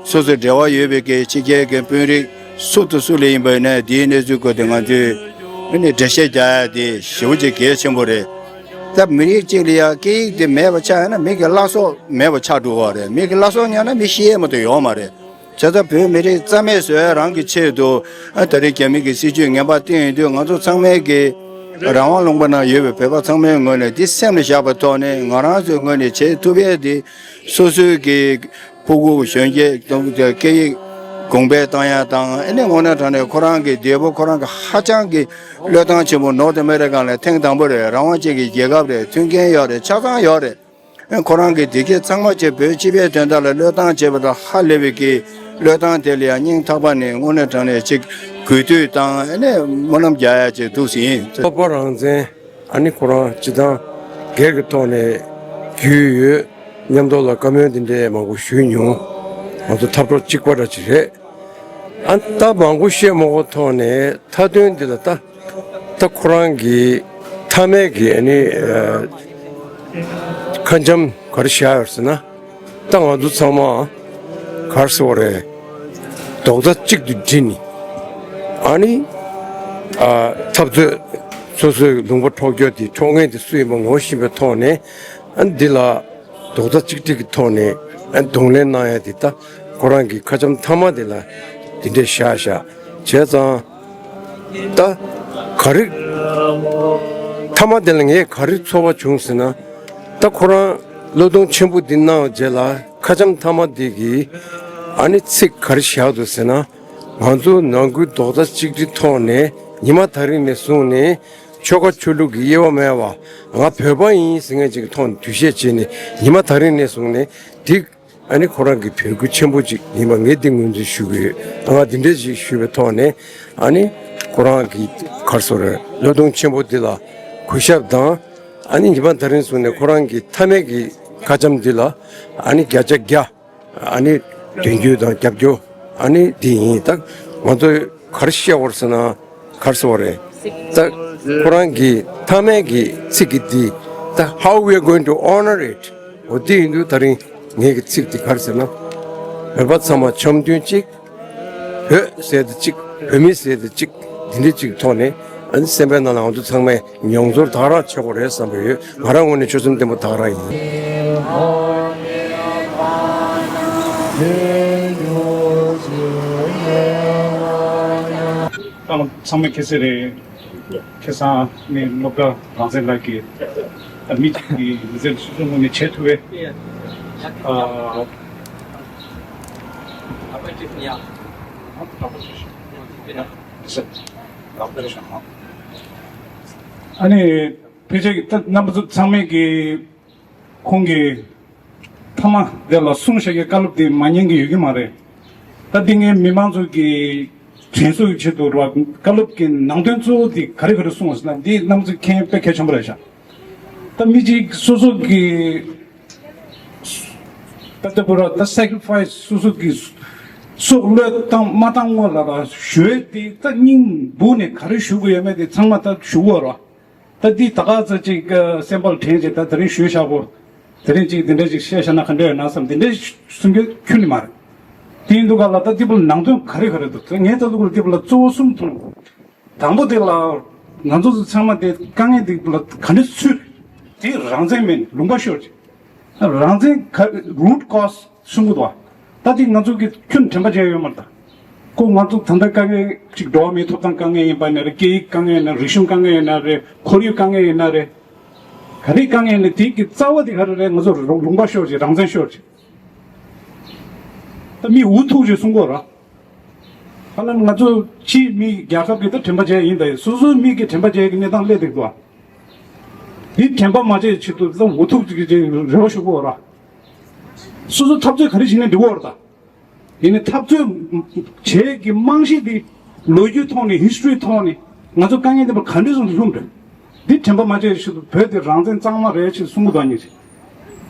སོ་སོའི་འབྲེལ་བ་ཡོད་པའི་གི་ཕྱི་རྒྱལ་གྱི་དཔོན་རིགས་སུ་དང་སུ་ལ་ཡིན་པ་ཡིན་ན་འདིའི་གནས་ཚུལ་སྐོར་དེ་ང་ཚོས་ཨ་ནི་འགྲེལ་བཤད་རྒྱག་ཡ་དེ་ཞེ་པོ་ཅིག་གལ་ཆེན་པོ་རེད། ད་མི་རིགས་གཅིག་ལ་ཡང་སྐད་ཡིག་དེ་མེད་པ་ཆགས་ན་མི་གི་བླ་སྲོག་མེད་པ་ཆགས་འགྲོ་གི་རེད། མི་གི་བླ་སྲོག་ཉར་ན་མི་ཤི་ཡས་མ་གཏོགས་ཡོད་མ་རེད། བྱས་ཙང་བོད་མི་རིགས་རྩ་མེད་བཟོ་ཡ་རང་གི་ཆེད་དུ་ཨ་ད་རེས་རྒྱ་མི་གི་སྲིད་ཇུས་ངན་པ་བསྟན་ཡོང་དུས་ང་ཚོ་ཚང་མས་ཀྱི་རང་དབང་ལུང་པ་ནང་ཡོད་པའི་བོད་པ་ཚང་མའི་ངོས་ནས་འདི་སེམས་ལ་བཞག་པའི་ཐོག་ནས་ང་རང་ཚོའི་ངོས་ནས་བྱེད་ཐུབ་ཡས་དེ་སོ་སོའི་གི་ཕྲུ་གུ་གཞོན་སྐྱེས་སྐད་ཡིག་གོང་འཕེལ་བཏང་ཡ་དང་ཨ་ནི་དངོས་གནས་དྲང་གནས་ཁོ་རང་གི་འདས་པོ་ཁོ་རང་གི་ཧ་ཅང་གི་བློས་བཏང་ཆེན་པོ་ནོར་ཐེ་མེ་རི་ཀ་ལ་ཐེངས་དང་པོ་རེད། རང་དབང་ཅན་གྱི་རྒྱལ་ཁབ་རེད། མཐུན་རྐྱེན་ཡོད་རེད། ཆ་ཚང་ཡོད་རེད། ཁོ་རང་གི་བདེ་སྐྱིད་ཚང་མ་བྱས་བོད་སྤྱི་པའི་དོན་དག་ལ་བློས་བཏང་བྱས་པ་དང་ཧ་ལས་པའི་གི་བློས་བཏང་དེ་ལ་ཡང་སྙིང་ཐག་པ་ནས་དངོས་གནས་དྲང་གནས་ཅིག་གུས་འདུད་དང་ཨ་ནི་སྨོན་ལམ་རྒྱག་ཡ་ཅིག་འདུག་སེ་ཡིན། ལྷག་པར་རང་བཙན་ཨ་ནི་ཁོ་རང་སྤྱི་བཏང་སྒེར་གྱི་ཐོག་ནས་རྒྱུས་ཡོད། མཉམ་དུ་ལ་བཀའ་མོལ་འདི་འདྲའི་མང་པོ་ཞུས་མྱོང་། ང་ཚོ་འཐབ་གྲོགས་གཅིག་པ་འདྲ་ཅིག་རེད། ཨ་ད་མང་པོ་བཤད་མ་དགོས་ཐོག་ནས་མཐའ་དོན་འདི་ལ་ད་ད་ཁོ་རང་གི་མཐའ་མའི་གི་ཨ་ནི་ཨ་ཁ་འཇམ་ག་རེ་བཞག་ཡོད་ཟེར་ན། ད་ང་ཚོ་ཚང་མ་ག་རེ་ཟེར་བ་རེད། རྡོག་རྩ་གཅིག་ཏུ་སྒྲིལ་ནས་ཨ་ནི་ཨ་འཐབ་རྩོད་སོ་སོའི་ལུང་པ་འཕྲོག་རྒྱུ་དེ་འཕྲོག་མཁན་དེ་སུ་ཡིན་པ་ངོ་ཤེས་པའི་ཐོག་ནས་ཨ་འདི་ལ། རྡོག་རྩ་གཅིག་སྒྲིལ་གྱི་ཐོག་ནས་ཨ་གདོང་ལེན་གནང་ཡ་དེ་ད་ཁོ་རང་གི་ཁ་འཇམ་མཐའ་མ་དེ་ལ་དེ་འདྲས་བཞག་བཞག་བྱས་ཙང་ད་ག་རེ་མཐའ་མ་དེ་ལ་ངས་ག་རེ་ཚོར་བ་བྱུང་ཟེར་ན། ད་ཁོ་རང་བློས་གཏོང་ཆེན་པོ་འདི་གནང་རྗེས་ལ་ཁ་འཇམ་མཐའ་མ་དེ་གིས་ཨ་ནི་ཚིག་ག་རེ་བཞག་འདུག་ཟེར་ན། ང་ཚོ་ནང་ཁུལ་རྡོག་རྩ་གཅིག་སྒྲིལ་ཐོག་ནས་ཉི་མ་ད་རིང་ནས་བཟུང་ནས། ཆོལ་ཁ་ཆོས་ལུགས་ཀྱི་དབྱེ་བ་མེད་པ་ང་བོད་པ་ཡིན་ཟེར་མཁན་ཅིག་གི་ཐོག་ནས་འདུ་ཤེས་བྱས་ནས་ཉི་མ་ད་རིང་ནས་བཟུང་ནས་འདི་ཨ་ནི་ཁོ་རང་གི་འབོད་སྐུལ་ཆེན་པོ་ཅིག་ཡིན་པ་ངས་འདི་ངོས་འཛིན་ཞུ་གི་ཡོད། ད་ང་འདི་འདྲས་ཅིག་ཞུས་པའི་ཐོག་ནས་ཨ་ནི་ཁོ་རང་གི་ག་རེ་ཟེར་བློས་གཏོང་ཆེན་པོ་འདི་ལ་གུས་ཞབས་དང་ཨ་ནི་ཉི་མ་ད་རིང་བཟུང་ནས་ཁོ་རང་གི་མཐའ་མའི་གི་ཁ་འཇམ་འདི་ལ་ཨ་ནི་བརྒྱ་ཆ་བརྒྱ། ཨ་ནི་མདུན་སྐྱོད་དང་རྒྱབ་སྐྱོར་ཨ་ནི་འདི་ཡིན། ད་ང་ཚོས་ག་རེ་བཤད་དགོས་ཟེར་ན་ག་རེ་ཟེར་བ་རེད། ད་ཁོ་རང་གི་མཐའ་མའི་གི་ཚིག་གི་འདི་ད་how we are going to honor it འོ་འདི་ཡིན་དུས་ད་རིང་ངེད་ཀྱི་ཚིག་འདི་ག་རེ་ཟེར་ན། བོད་པ་ཚང་མ་འཆམ་མཐུན་གཅིག་བོད་ཟེར་དེ་གཅིག་བོད་མི་ཟེར་དེ་གཅིག་འདི་འདྲའི་གཅིག་ཐོག་ནས་ཨ་ནི་སེམས་པའི་ནང་ལ་ང་ཚོ་ཚང་མས་མྱོང་ཚོར་ད་ག་རང་བྱེད་དགོས་རེད་བསམ་པ་ཡོད། ང་རང་ངོས་ནས་ཆོད་སེམས་བརྟན་པོ་ད་ག་རང་ཡིན། ཚང་མ་ཁྱེད་ཚོ་རེད། ཁ་སང་ནས་སློབ་གྲྭ་རང་བཙན་ལགས་ཀྱིས་མི་གཅིག་གིས་མི་ཚེ་སོ་སོའི་ངོས་ནས་བྱེད་ཐུབ་པའི་ཨ། ཨ་ནི་ཕལ་ཆེར་ད་རྣམ་པ་ཚོ་ཚང་མས་ཀྱི་ཁོང་གི་མཐའ་མ་དེ་ལ་གསུང་བཤད་ཀྱི་བཀའ་སློབ་དེ་མ་ཉན་གྱི་ཡོད་ཀྱི་མ་རེད། ད་འདི་ངའི་མི་མང་ཚོ་གི་དྲན་གསོ་ཡི་ཆེད་དུ་རོགས་བཀའ་སློབ་ཀྱི་ནང་དོན་གཙོ་བོ་དེ་ག་རེ་ག་རེ་གསུངས་ཟེར་ན་འདི་རྣམ་པ་ཚོ་མཁྱེན་དཔེ་གལ་ཆེན་པོ་རེད་ཤག་ད་མི་གཅིག་སོ་སོ་གི་ད་ལྟ་བུ་ར་ད་སེ་ཀི་རི་ཕ་ཡི་སི་སོ་སོ་གི་སྲོག་བློས་བཏང་མ་བཏང་སྔོན་ལ་ར་ཞུ་ཡས་དེ་ད་སྙིང་སྦུག་ནས་ག་རེ་ཞུ་དགོས་ཡོད་མེད་དེ་ཚང་མ་ད་ཞུ་དགོས་ར། ད་འདི་ད་ག་ཚོད་ཅིག་སེམས་པ་ལ་དྲན་ཅིག་ད་དེ་རིང་ཞུས་བཞག་གོ། དེ་རིང་ཅིག་འདི་འདྲ་ཅིག་བཤད་བཞག་ན་ག་འདྲ་ཡོད་ན་བསམ་འདི་འདྲ་གསུང་རྒྱུ་ཁྱོན་ནས་མ་རེད། དེ་ཡིན་དུས་ག་ལ་ད་འདི་པོ་ལ་ནང་དོན་ག་རེ་ག་རེ་འདུག་ད་ངས་ད་ལུ་གུ་ལ་འདི་པོ་ལ་གཙོ་བོ་གསུམ་མཐོང་། དང་པོ་དེ་ལ་ང་ཚོ་ཚང་མ་དེ་དཀའ་ངལ་འདི་པོ་ལ་ག་འདྲ་ཚུད་དེ་རང་བཙན་མེད་ལུང་པ་ཤོར་ཅིག་རང་བཙན་ག་རུ་ཊི་ཀོ་སི་གསུང་གི་འདུག་ད་དེ་ང་ཚོ་གི་ཁྱོན་དྲན་པ་བརྗེད་ཡོད་མ་རེད་ད། ཁོ་ང་ཚོ་ད་ལྟ་དཀའ་ངལ་ཅིག་འགྲོ་བ་མིའི་ཐོབ་ཐང་དཀའ་ངལ་ཡིན་པ་ཡིན་ན་རེད། སྐད་ཡིག་དཀའ་ངལ་ཡིན་ན་རེད། རིག་གཞུང་དཀའ་ངལ་ཡིན་ན་རེད། ཁོར་ཡུག་དཀའ་ངལ་ཡིན་ན་རེད། ག་རེ་དཀའ་ངལ་ཡིན་ན་དེ་གི་རྩ་བ་དེ་ག་རེ་རེད། ང་ཚོ་ལུང་ལུང་པ་ཤོར་ཅིག་རང་བཙན་ཤོར་ཅིག་ད་མི་འུ་ཐུག་ཅིག་གསུང་གི་ཡོད་རེད། ཧ་ལམ་ང་ཚོ་ཕྱིའི་མི་རྒྱལ་ཁབ་ཀྱི་ད་དྲན་པ་བརྗེད་ཡིན་ད་ཡིན། སོ་སོའི་མི་གི་དྲན་པ་བརྗེད་ཀྱི་གནས་སྟངས་སླེབས་བསྡད་འདུག་ཨ། དེ་དྲན་པ་མ་བརྗེད་ཆེད་དུ་ད་འུ་ཐུག་ཅིག་ཅིག་རེ་བ་ཞུ་གི་ཡོད་རེད། སོ་སོ་འཐབ་རྩོད་ག་རེ་བྱས་ནས་འགྲིག་གི་ཡོད་རེད་ད། ཡིན་ནའི་འཐབ་རྩོད་བྱེད་ཀྱི་རྨང་གཞི་འདི་ལོ་རྒྱུས་ཐོག་ནས་ཧི་སི་ཊོ་རི་ཐོག་ནས་ང་ཚོ་དཀའ་ངལ་འདི་པར་ག་འདྲས་སུ་ལྷུང་འདྲ། འདི་དྲན་པ་མ་བརྗེད་ཆེད་དུ་བོད་འདི་རང་བཙན་གཙང་མ་རེད་ཅེས་གསུང་གི་འདུག་ཉིན་ཞིག་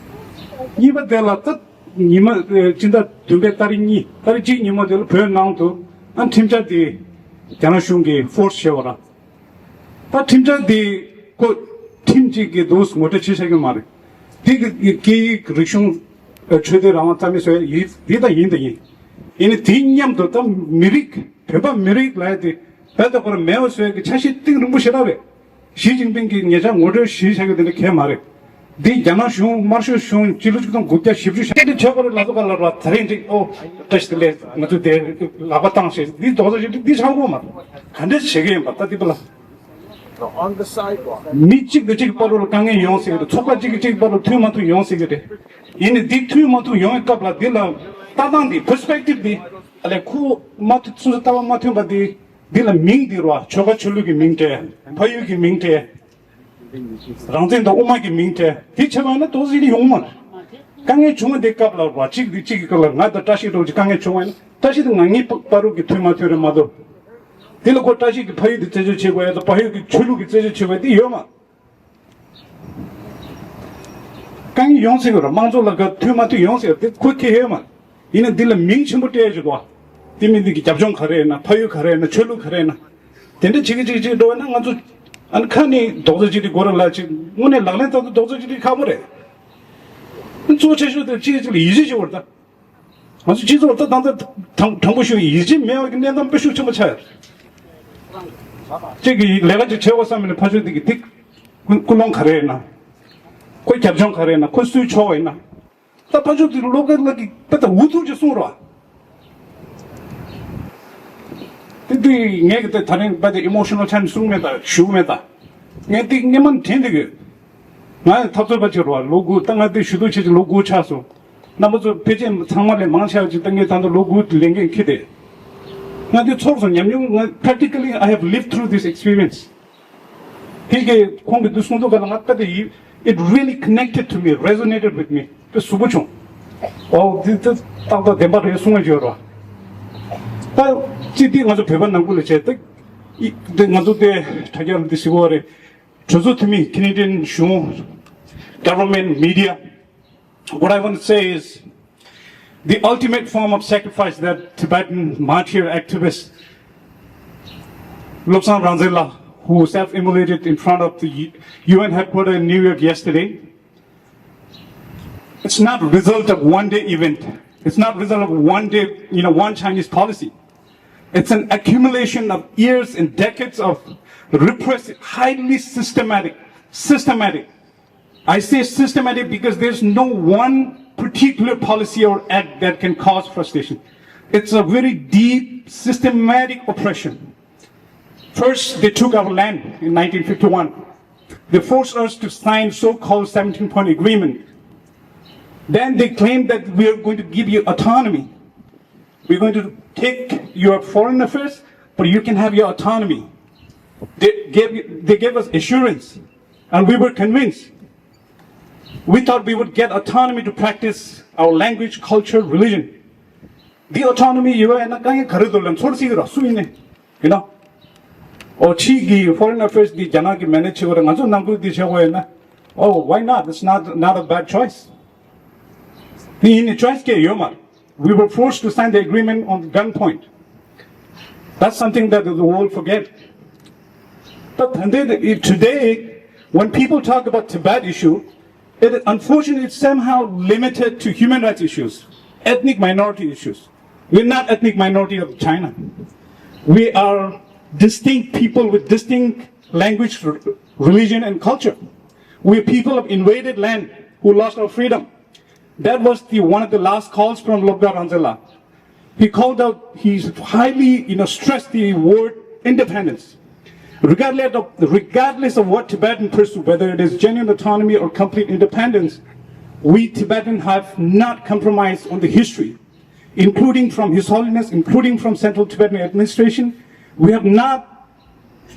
གཉིས་པ་དེ་ལ་ད་ཉི་མ་ཨེ་སྤྱི་ཟླ་བདུན་པའི་ཏ་རིག་གཉིས་ཏ་རིག་གཅིག་ཉིན་མོ་དེ་ལ་བོད་ནང་དུ་ཨ་ཁྲིམས་འཆར་དེ་རྒྱ་ནག་གཞུང་གིས་ཕོར་སི་བྱས་པ་ར། ད་ཁྲིམས་འཆར་དེ་ཁོ་ཁྲིམས་གཅིག་གི་འདུག་ངོ་སྤྲོད་བྱེད་བྱ་གི་མ་རེད། དེ་གི་སྐད་ཡིག་རིག་གཞུང་ཆོས་དད་རང་དབང་རྩ་མེད་བཟོ་ཡ་ཡིན་དེ་ད་ཡིན་ད་ཡིན། ཡིན་ནའི་དེ་མཉམ་དུ་ད་མི་རིགས་བོད་པ་མི་རིགས་ལ་ཡ་དེ་བོད་དང་ཁོ་ར་མེད་པ་བཟོ་ཡ་གི་འཆར་གཞི་གཏིང་རིང་པོ་ཞེ་དྲག་རེད། ཞི་ཅིན་ཕིང་གིས་ཉེ་ཆར་ངོ་སྤྲོད་ཞིག་བྱ་རྒྱུ་དེ་འདྲ་གང་ཡང་མ་རེད། འདི་རྒྱ་ནག་གཞུང་དམར་ཤོག་གཞུང་སྤྱི་ལོ་ཆིག་སྟོང་དགུ་བརྒྱ་བཞི་བཅུ་ཞེ་དྲག་བྱས་པ་རེད་ལ་སོགས་པ་ལ་ར་ད་རིང་འདི་ཨོ་བཀྲ་ཤིས་བདེ་ལེགས་ང་ཚོ་དེ་ལག་པ་བཏང་ཞེས་འདི་རྡོག་རྩ་གཅིག་སྒྲིལ་འདི་ཆགས་ཀྱི་ཡོད་མ་རེད། ག་འདྲ་བྱེད་ཀྱི་ཡིན་པ་ད་འདི་པ་ལ། མི་གཅིག་དང་གཅིག་བར་དུ་ལ་དཀའ་ངལ་ཡོང་སྲིད་ཀྱི་རེད། ཚོགས་པ་གཅིག་གིས་གཅིག་བར་དུ་མཐུན་མ་ཐུབ་ཡོང་སྲིད་ཀྱི་རེད། ཡིན་ནའི་འདི་མཐུན་མ་ཐུབ་ཡོང་བའི་སྐབས་ལ་འདི་ལ་ལྟ་སྟངས་འདི་པར་སི་པེག་ཊིབ་འདི་ཨ་ལས་ཁོ་མ་ཐུབ་སོ་སོ་ལྟ་བ་མ་མཐུན་པ་འདི། འདི་ལ་མིང་འདི་རུ་བ་ཆོལ་ཁ་ཆོས་ལུགས་ཀྱི་མིང་སྤྲད། ཕ་ཡུལ་གྱི་མིང་སྤྲད། རང་བཙན་དང་དབུ་མ་གི་མིང་སྤྲད། དེ་བྱས་པ་ཡིན་ན་རྡོག་རྩ་གཅིག་སྒྲིལ་ཡོང་མ་རེད། དཀའ་ངལ་བྱུང་བ་འདི་སྐབས་ལ་ར་གཅིག་འདི་གཅིག་གི་སྐབས་ལ་ང་དང་བཀྲ་ཤིས་འགྲོ་གི་དཀའ་ངལ་བྱུང་བ་ཡིན་ན་བཀྲ་ཤིས་དང་ང་གཉིས་བར་དུ་གི་མཐུན་མ་མཐུན་རེད་མ་གཏོགས། དེ་ལ་ཁོ་བཀྲ་ཤིས་ཀྱི་ཕ་ཡུལ་དེ་རྩད་གཅོད་བྱེད་དགོས་ཡ་དང་ཕ་ཡུལ་གྱི་ཆོས་ལུགས་ཀྱི་རྩད་གཅོད་བྱེད་དགོས་ཡ་དེ་ཡོད་མ། དཀའ་ངལ་ཡོང་སྲིད་ཀྱི་རེད། དམངས་གཙོ་ལ་ག་མཐུན་མ་མཐུན་ཡོང་སྲིད་ཀྱི་རེད། དེ་ཁོ་ཁེ་ཡོད་མ། ཡིན་ན་འདི་ལ་མིང་ཆེན་པོ་སྤྲད་ཡོད་ཅིག་གོ། དེ་མིན་འདི་གི་རྒྱབ་ལྗོངས་ག་རེ་ཡིན་ན་ཕ་ཡུལ་ག་རེ་ཡིན་ན་ཆོས་ལུགས་ག་རེ་ཡིན་ན། དེ་འདྲ་བྱེད་ཀྱི་བྱེད་ཀྱི་བྱེད་འགྲོ་བ་ན་ང་ཚོ་ཨ་ནི་ཁ་ནས་རྡོག་རྩ་གཅིག་སྒྲིལ་དགོས་རེད་ལ་ཅིག་དངོས་གནས་ལག་ལེན་བསྟར་ཚུལ་རྡོག་རྩ་གཅིག་སྒྲིལ་ཁག་པོ་རེད། གཙོ་ཆེ་ཤོས་དེ་གཅིག་གིས་གཅིག་ལ་ཡིད་ཆེས་བྱེད་དགོས་རེད་ད། ང་ཚོ་སྤྱི་ཚོགས་ད་ད་ལྟ་དྲང་དྲང་པོ་ཞུ་ཡིད་ཆེས་མེད་པ་གི་གནས་སྟངས་དཔེ་ཤུགས་ཆེན་པོ་ཆགས་ཡོད། གཅིག་གིས་ལས་ཀ་ཅིག་བྱེད་དགོས་བསམ་པ་ནས་ཕར་ཕྱོགས་དེ་གི་ཐིག་ཀུན་ཀུན་སློང་ག་རེ་ཡིན་ན། ཁོའི་རྒྱབ་ལྗོངས་ག་རེ་ཡིན་ན། ཁོ་སུའི་ཕྱོགས་ཡིན་ན། ད་ཕར་ཕྱོགས་དེ་སློབ་དགེ་ལགས་ཀྱིས་དཔེ་ད་འུ་ཐུག་ཅིག་གསུངས་རོགས། དེ་དུས་ངས་གི་དེ་ད་རིང་དཔེ་དེ་ཨི་མོ་ཤི་ནལ་ཆགས་ནས་གསུངས་མེད་ད་ཞུ་མེད་ད། ངས་དེ་སྔན་མ་དྲན་དེ་གི། ང་འཐབ་རྩོད་པ་ཅིག་རོགས་ལོ་དགུ་ད་ང་དེ་ཞུ་གཏུག་བྱེད་ཀྱི་ལོ་དགུ་ཆགས་སོང་། རྣམ་པ་ཚོ་ཕལ་ཆེར་ཚང་མ་ལས་མང་ཆེ་བ་ཅིག་ད་ངས་ད་ལྟ་ལོ་དགུ་ལས་འགན་འཁྱེར་ཏེ། ང་དེ་ཚོར་སོང་ཉམས་མྱོང་ང་practically I have lived through this experience. དེ་གའི་ཁོང་གི་འདི་གསུང་ཐུབ་པ་ལ་ང་ད་དེ་ཡིད། It really connected to me, resonated with me. དེ་གཟུགས་པོ་བྱུང་། ཨོ་དེ་དེ་ཏག་ཏག་བདེན་པ་རེད་གསུང་བ་བརྗོད་རོགས། ད་ཅི་དེ་ང་ཚོ་བོད་པ་ནང་ཁུལ་ལ་བྱས་ཏེ། ཨི་དེ་ང་ཚོ་དེ་དྲ་རྒྱ་ལ་དེ་ཟེར་གོ་རེད། གྲོས་ཚོགས་འཐུས་མི། Canadian གཞུང་། Government, media. What I want to say is, the ultimate form of sacrifice that Tibetan martyr activist Lobsang Rangzela, who self-immolated in front of the U N headquarters in New York yesterday, it's not a result of one day event. It's not a result of one day, you know, one Chinese policy. It's an accumulation of years and decades of repressive, highly systematic, systematic I say systematic because there's no one particular policy or act that can cause frustration. It's a very deep, systematic oppression. First, they took our land in nineteen fifty-one. They forced us to sign so-called seventeen-point agreement. Then they claimed that we are going to give you autonomy. We're going to take your foreign affairs, but you can have your autonomy. They gave, they gave us assurance, and we were convinced. We thought we would get autonomy to practice our language, culture, religion. འདི་ཨོ་ཊོ་ནོ་མི་ཡོད་པ་ཡིན་ན་དཀའ་ངལ་ག་རེ་འདུག་ལབ་ཚོར་སྲིད་ཀྱི་རེད་སུ་ཡིན་ནའི། You know? ཨོ་ཕྱིའི་གི་foreign affairs འདི་རྒྱ་ནག་གིས་མེ་ནེཇ་བྱེད་དགོས་རེད། ང་ཚོ་ནང་ཁུལ་འདི་བྱེད་དགོས་ཡོད་ན། Oh, why not? It's not, not a bad choice. འདི་ཡིན་ནའི་choice གང་ཡང་ཡོད་མ་རེད། We were forced to sign the agreement on gunpoint. That's something that the world forget. But today, today, when people talk about Tibet issue, it is unfortunately it's somehow limited to human rights issues, ethnic minority issues. We're not ethnic minority of China. We are distinct people with distinct language, r-, religion, and culture. We're people of invaded land who lost our freedom. That was the, one of the last calls from Lobgar Rangzela. He called out, he highly, you know, stressed the word independence. Regardless of, regardless of what Tibetan pursue, whether it is genuine autonomy or complete independence, we Tibetans have not compromised on the history, including from His Holiness, including from Central Tibetan Administration. We have not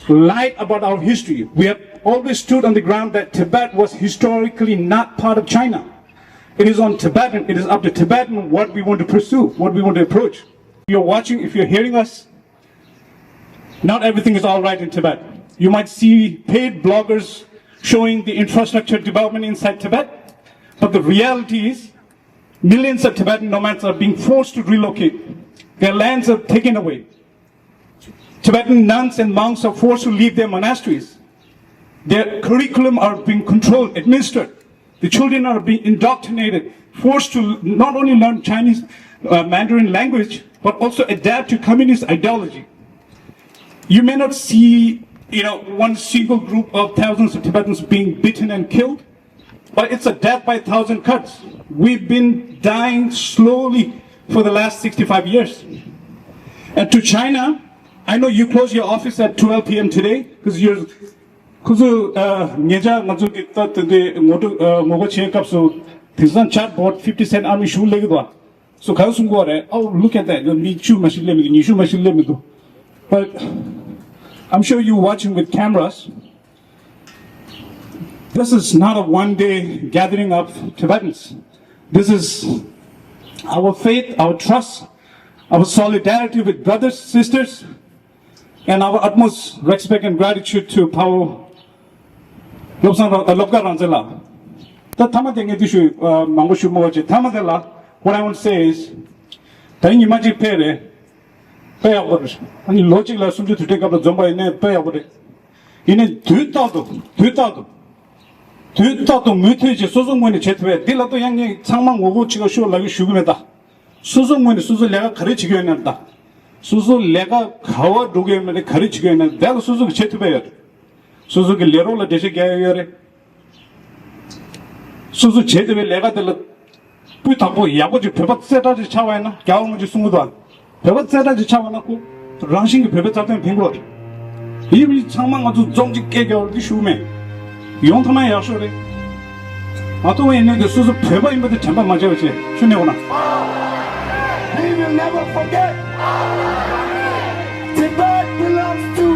lied about our history. We have always stood on the ground that Tibet was historically not part of China. It is on Tibetan, it is up to Tibetan what we want to pursue, what we want to approach. If you're watching, if you're hearing us, not everything is all right in Tibet. You might see paid bloggers showing the infrastructure development inside Tibet, but the reality is Millions of Tibetan nomads are being forced to relocate. Their lands are taken away. Tibetan nuns and monks are forced to leave their monasteries. Their curriculum are being controlled, administered. The children are being indoctrinated, forced to not only learn Chinese, uh, Mandarin language, but also adapt to communist ideology. You may not see, you know, one single group of thousands of Tibetans being beaten and killed, but it's a death by a thousand cuts. We've been dying slowly for the last sixty-five years. And to China, I know you close your office at twelve p m today because you're, ཁོ་ཚོ་ཉེ་ཆར་ང་ཚོ་གི་ད་དེ་འདྲའི་ངོ་སྤྲོད་ངོ་རྒོལ་བྱེད་སྐབས་སུ་དེང་སང་chat board fifty cent army ཞུགས་སླེབས་ཀྱི་འདུག་སུ་གང་གསུང་གི་རེད། Oh, look at that. ཉི་ཤུ་མ་ཞིག་སླེབས་མི་འདུག་ཉི་ཤུ་མ་ཞིག་སླེབས་མི་འདུག But I'm sure you watching with cameras. This is not a one day gathering of Tibetans. This is our faith, our trust, our solidarity with brothers, sisters, and our utmost respect and gratitude to Pawo Lobsang Lobka Rangzela. ད་ཐ་མ་དེ་ངས་འདི་ཞུ་མང་པོ་ཞུ་མ་བ་ཅེ་ཐ་མ་དེ་ལ། What I want to say is, ད་ཉི་མ་གཅིག་ཕེབས་རེད། དཔེ་ཡག་པོ་རེད། ཨ་ནི་ལོ་གཅིག་ལ་སུམ་ཅུ་དུས་དྲན་སྐབས་ལ་འཛོམས་པ་ཡིན་ནའི་དཔེ་ཡག་པོ་རེད། ཡིན་ནའི་དུས་རྟག་ཏུ་དུས་རྟག་ཏུ་དུས་རྟག་ཏུ་མུ་མཐུད་ཅིག་སོ་སོ་ངོས་ནས་བྱེད་ཐུབ་པས། འདི་ལ་ཏོ་ཡང་ངས་ཚང་མ་ངོ་རྒོལ་བྱེད་ཀ་ཤོག་ལབ་ཀྱི་ཞུ་གི་མེད་ད། སོ་སོ་ངོས་ནས་སོ་སོ་ལས་ཀ་ག་རེ་བྱེད་ཀྱི་ཡོད་ན་ད། སོ་སོ་ལས་ཀ་ག་བ་འགྲོ་གི་ཡོད་མེད་དེ་ག་རེ་བྱེད་ཀྱི་ཡོད་ན་དེ་ལ་སོ་སོ་གི་བྱེད་ཐུབ་པ་ཡོད། སོ་སོ་གི་ལས་རོགས་ལ་འགྲེལ་བཤད་རྒྱག་ཡ་ཡོད་རེད། སོ་སོ་བྱེད་ཐུབ་པའི་ལས་ཀ་དེ་ལ་སྤུས་དག་པོ་ཡག་པོ་ཅིག་བོད་པ་རྩེ་གྲ་ཅིག་ཆགས་པ་ཡིན་ན། རྒྱལ་བ་དངོས་གཅིག་གསུང་གི་འདུག་བོད་པ་རྩེ་གྲ་ཅིག་ཆགས་པ་ན་ཁོ་རང་བཞིན་གྱི་བོད་པའི་རྩ་དོན་ཕན་གྱི་རེད། ཡིན་ཚང་མ་ང་ཚོ་འཛོམས་ཅིག་སྐད་རྒྱག་རོགས་ཞུ་མེད། ཡོང་ཐུབ་ན་ཡག་ཤོས་རེད། མ་གཏོགས་ཡིན་ནའི་དེ་སོ་སོ་བོད་པ་ཡིན་པ་དེ་དྲན་པ་མ་བརྗེད་པ་བྱེད་ཤུ་ནས་འོ་ན། We will never forget. Tibet belongs to.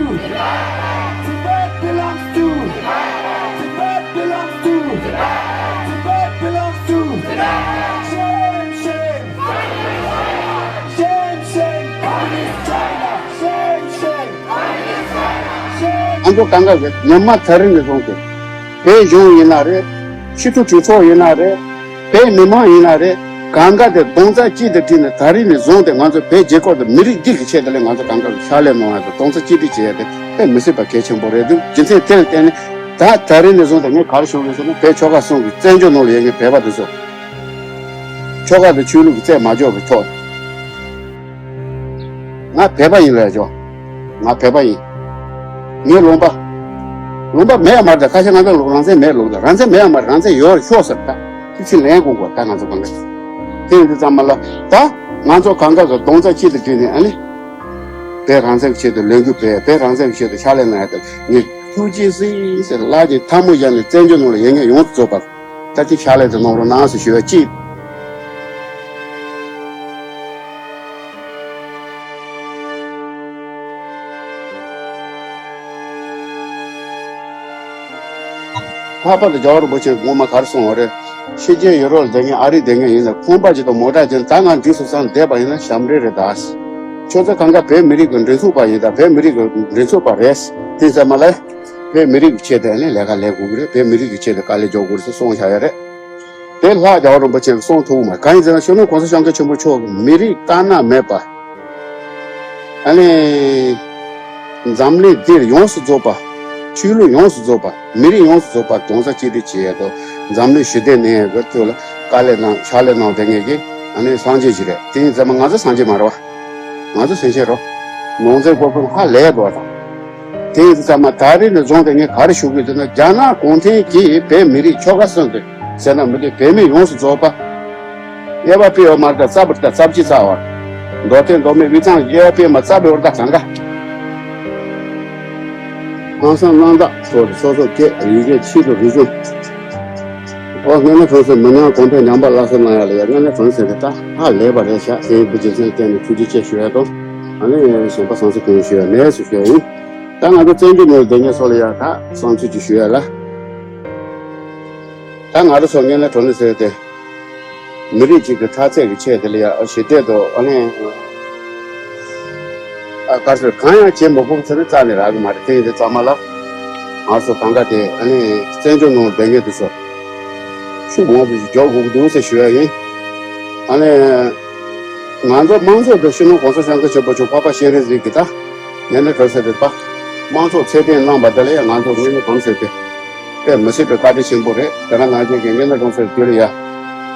Tibet belongs to. Tibet belongs to. Tibet belongs to. Shame, shame. Shame, shame. Communist China. Shame, shame. Communist China. Shame. ང་ཚོ་གང་ག་གི་ཉི་མ་ད་རིང་ནས་བཟུང་སྟེ། བོད་གཞུང་ཡིན་ན་རེད། སྤྱི་འཐུས་གྲོས་ཚོགས་ཡིན་ན་རེད། བོད་མི་མང་ཡིན་ན་རེད། གང་ག་དེ་རྡོག་རྩ་གཅིག་ཏུ་བསྒྲིལ་ནས་ད་རིང་ནས་བཟུང་སྟེ་ང་ཚོ་བོད་རྒྱལ་ཁབ་དང་མི་རིགས་འདི་གི་ཆེད་དུ་ལས་ང་ཚོ་གང་ག་གི་ཕྱག་ལས་གནང་ཡ་དང་རྡོག་རྩ་གཅིག་སྒྲིལ་བྱེད་ཡ་དེ་དཔེ་མི་སྲིད་པ་གལ་ཆེན་པོ་རེད་འདུག་རྒྱུ་མཚན་དེར་བརྟེན་ནས་ད་ད་རིང་ནས་བཟུང་སྟེ་ངས་ག་རེ་ཞུ་དགོས་ཟེར་ན། བོད་ཆོལ་ཁ་གསུམ་གྱི་བཙན་བྱོལ་ནང་ལ་ཡོད་མཁན་བོད་པ་དེ་ཚོ་ཆོལ་ཁ་དང་ཆོས་ལུགས་ཀྱི་རྩད་མ་འཇོག་པའི་ཐོག་ང་བོད་པ་ཡིན་ལབ་ཆོག་ང་བོད་པ་ཡིན། ངའི་ལུང་པ། ལུང་པ་མེད་ཡ་མ་རེད། ད་ཁ་ཤས་ང་ཚོ་རང་བཙན་མེད་ལུགས་ད། རང་བཙན་མེད་ཡ་མ་རེད། རང་བཙན་ཡོད་རེད་ཤོག་ཟེར། ད་དེ་ཚིག་ལན་དགོས་དགོས། ད་ང་ཚོ་གང་ག་དེ་ཡིན་དུས་ཙམ་པ་ལ་ད་ང་ཚོ་གང་ག་གི་རྡོག་རྩ་གཅིག་ཏུ་བསྒྲིལ་ནས་ཨ་ནི་བོད་རང་བཙན་གྱི་ཆེད་དུ་ལས་འགུལ་སྤེལ། བོད་རང་བཙན་གྱི་ཆེད་དུ་ཕྱག་ལས་གནང་ཡ་དང་ངས་ཐུགས་རྗེ་གཟིགས་ཟེར་ལག་གི་ཐལ་མོ་སྦྱར་ནས་བཙན་བྱོལ་ནང་ལ་ཡོད་མཁན་ཡོངས་སུ་རྫོགས་པར། ད་ཅིག་ཕྱག་ལས་དེ་གནང་རོགས་གནང་ཟེར་ཞུ་བ་གཅིག་ལྷག་པར་དུ་རྒྱལ་བ་རིན་པོ་ཆེས་ངོ་མ་ག་རེ་གསུངས་པ་རེད། ཕྱི་རྒྱལ་ཡུ་རོབ་ལ་བསྡད་མཁན་ཨ་རི་བསྡད་མཁན་ཡིན་ན་ཁང་པ་ཅིག་དང་མོ་ཊ་ཅིག་ད་ང་འགྲིག་སོང་བསམ་བསྡད་པ་ཡིན་ན་ཞབས་འདྲེན་རེད་ད། ཁྱོད་ཚོ་གང་ག་བོད་མི་རིགས་ཀྱི་མགྲིན་ཚབ་པ་ཡིན་ད། བོད་མི་རིགས་ཀྱི་མགྲིན་ཚབ་པ་རེད། དེ་ཙམ་མ་ལས་བོད་མི་རིགས་ཀྱི་ཆེད་དུ་ནི་ལས་ཀ་ལས་དགོས་ཀྱི་རེད། བོད་མི་རིགས་ཀྱི་ཆེད་དུ་དཀའ་ལས་རྒྱག་དགོས་རེད་ཟེར་གསུངས་བཞག་ཡོད་རེད། དེ་ལྷག་རྒྱལ་བ་རིན་པོ་ཆེས་གསུངས་ཐུབ་མ་གང་ཡིན་ཟེར་ན། སྤྱི་ནོར་གོང་ས་སྐྱབས་མགོན་ཆེན་པོ་མཆོག་གིས་མི་རིགས་དཀར་ནག་མེད་པ། ཨ་ནི། འཛམ་གླིང་འདིར་ཡོངས་སུ་རྫོགས་པ། ཆོས་ལུགས་ཡོངས་སུ་རྫོགས་པ། མི་རིགས་ཡོངས་སུ་རྫོགས་པ་རྡོག་རྩ་གཅིག་སྒྲིལ་བྱེད་ཡས་དང་འཛམ་གླིང་ཞི་བདེ་གནས་ཡས་ཀྱི་ཐོག་ལ་དཀའ་ལས་གནང་ཕྱག་ལས་གནང་བསྡད་མཁན་གྱི་ཨ་ནི་སངས་རྒྱས་ཅིག་རེད། དེ་ཡིན་ཙང་མ་ང་ཚོ་སངས་རྒྱས་མ་རེད་བ། ང་ཚོ་སེམས་ཅན་རེད། ནང་བཙན་སྐོར་ཁུལ་ཧ་ལས་འགྲོ་བ་དང་། དེ་ཡིན་ཙང་མ་ད་རེས་ནས་བཟུང་སྟེ་ངས་ག་རེ་ཞུ་དགོས་ཟེར་ན། རྒྱ་ནག་གུང་ཁྲན་གྱིས་བོད་མི་རིགས་ཆོལ་ཁ་གསུམ་དུ་ཟེར་ན་མི་འདུག་བོད་མི་ཡོངས་སུ་རྫོགས་པ། དབྱེ་བ་ཕྱེ་ཡོད་མ་རེད་ད། རྩ་བ་རེད་ད། རྩ་བརྒྱུད་རྩ་བ། མདོ་སྟོད་མདོ་སྨད་དབུས་གཙང་དབྱེ་བ་ཕྱེ་མ་རྩ་བའི་བར་ད་གང་ག་ཧང་སང་རྣམ་དག་སོགས་སོ་སོ་སྐད་ཡུལ་སྐད་ཆོས་དང་རིག་གཞུང་། ཨོ་དངོས་གནས་དྲང་གནས་མི་ཉམས་གོང་འཕེལ་ཉམས་པ་སླར་གསོ་གནང་ཡ་ལ་ཡ་དངོས་གནས་དྲང་གནས་ཟེར་ཏེ་ད་ཧ་ལས་པ་རེད་ཤག་དེ་ཡིན་དུས་རྒྱུ་མཚན་བསྟན་ནས་ཐུགས་རྗེ་ཆེ་ཞུ་ཡ་དང་། ཨ་ནི་གཞན་པ་བསམ་ཚུལ་གང་ཡང་ཞུ་ཡ་མེད་ཟེར་ཞུ་ཡ་ཡིན། ད་ང་ཚོ་བཙན་བྱོལ་ནང་ལ་བསྡད་མཁན་ཚོ་ལ་ཡ་ད་བསམ་ཚུལ་ཅིག་ཞུ་ཡ་ལ། ད་ང་རང་ཚོ་དངོས་གནས་དྲང་གནས་ཟེར་ཏེ། མི་རིགས་གཅིག་གི་མཐའ་ཚད་ཀྱི་ཆེད་དེ་ལ་ཡ་ཞི་བདེ་དང་ཨ་ནི། ཨ་དཀར་ཟེར་གང་ཡང་བྱེད་མི་དགོས་ཚེ་ནི་རྩ་ནས་རག་གི་མ་རེད། དེ་ཡིན་དུས་ཙམ་མ་ལ། ང་ཚོ་གང་ག་དེ་ཨ་ནི་བཙན་བྱོལ་ནང་ལ་བསྡད་མཁན་དེ་ཚོ་ཤུགས་མང་པོ་ཞིག་རྒྱག་དགོས་ཀྱི་འདུག་ཟེར་ཞུ་ཡ་ཡིན། ཨ་ནི། ང་ཚོ་དམངས་གཙོ་དེ་སྤྱི་ནོར་༸གོང་ས་༸སྐྱབས་མགོན་ཆེན་པོ་མཆོག་འཕགས་པ་སྤྱན་རས་གཟིགས་ཀྱིས་ད་ངན་ན་གྲོལ་ཟེར་རེད་པ། དམངས་གཙོ་ཚད་ལྡན་གནང་པ་དེ་ལ་ཡང་ང་ཚོ་ངན་ན་གྲོལ་ཟེར་ཏེ། དཔེ་མི་སྲིད་པའི་བཀའ་དྲིན་ཆེན་པོ་རེད། དེ་ག་ནང་བཞིན་གྱི་ངན་ན་གྲོལ་ཟེར་དེ་ལ་ཡ།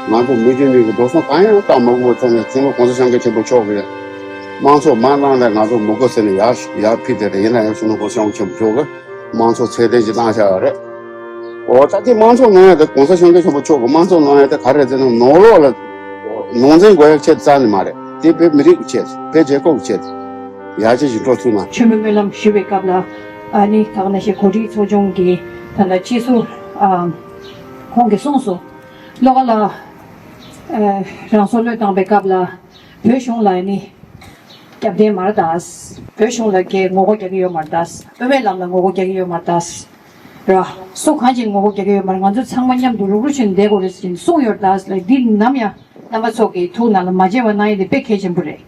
ང་ཚོ་མི་རྒྱུ་མི་གི་འགྲོ་སོང་གང་ཡང་བཏང་མ་དགོས་པའི་ཐོག་ནས་སྤྱི་ནོར་༸གོང་ས་༸སྐྱབས་མགོན་ཆེན་པོ་མཆོག་གིས། དམངས་གཙོ་མ་གནང་ན་ང་ཚོ་མི་དགོས་ཟེར་ནས་ཡར་ཡར་ཕུད་དེ་རེད། ཡིན་ན་ཡང་སྤྱི་ནོར་༸གོང་ས་༸སྐྱབས་མགོན་ཆེན་པོ་མཆོག་གིས། དམངས་གཙོ་ཚད་ལྡན་ཅིག་བཏང་བཞག་ཡོད་རེད། འོ་ད་དེ་དམངས་གཙོ་གནང་ཡ་དེ་༸གོང་ས་༸སྐྱབས་མགོན་ཆེན་པོ་མཆོག་གི་དམངས་གཙོ་གནང་ཡ་དེ་ག་རེ་རེད་ཟེར་ན། ནང་ལོགས་ལ་ནང་འཛིང་དགོས་ཡ་ཆེད་རྩ་ནས་མ་རེད། དེ་བོད་མི་རིགས་ཀྱི་ཆེད། བོད་རྒྱལ་ཁབ་ཀྱི་ཆེད། ཡར་རྒྱས་ཀྱི་འགྲོ་ཚུལ་ན། མཆོད་མེ་སྨོན་ལམ་ཞུ་བའི་སྐབས་ལ། ཨ་ནི་ད་ག་ནང་བཞིན་གོ་སྒྲིག་ཚོགས་ཆུང་གི་ད་ལྟ་སྤྱི་ཟུར་ཨ་ཁོང་གིས་གསུངས་སོང་། བློ་དགའ་ལགས་ཨ་རང་སྲོག་བློས་བཏང་པའི་སྐབས་ལ། བོད་གཞུང་ལ་ནི་རྒྱབ་རྟེན་མར་དང་། བོད་གཞུང་ལ་གའི་ངོ་རྒོལ་རྒྱག་གི་ཡོད་མ་རེད་ད། དབུ་མའི་ལམ་ལ་ངོ་རྒོལ་རྒྱག་གི་ཡོད་མ་རེད་ད། ར། སུ་གང་ཅིག་ངོ་རྒོལ་རྒྱག་གི་ཡོད་མ་རེད། ང་ཚོ་ཚང་མ་མཉམ་དུ་རུག་རུག་བྱས་ནས་བསྡད་དགོས་རེད་ཟེར་གསུངས་ཡོད་རེད་ད། ལ་འདི་ནམ་ཡང་རྣམ་པ་ཚོ་གི་ཐུགས་ནང་ལ་མ་བརྗེད་པ་གནང་ཡས་དེ་དཔེ་གལ་ཆེན་པོ་རེད།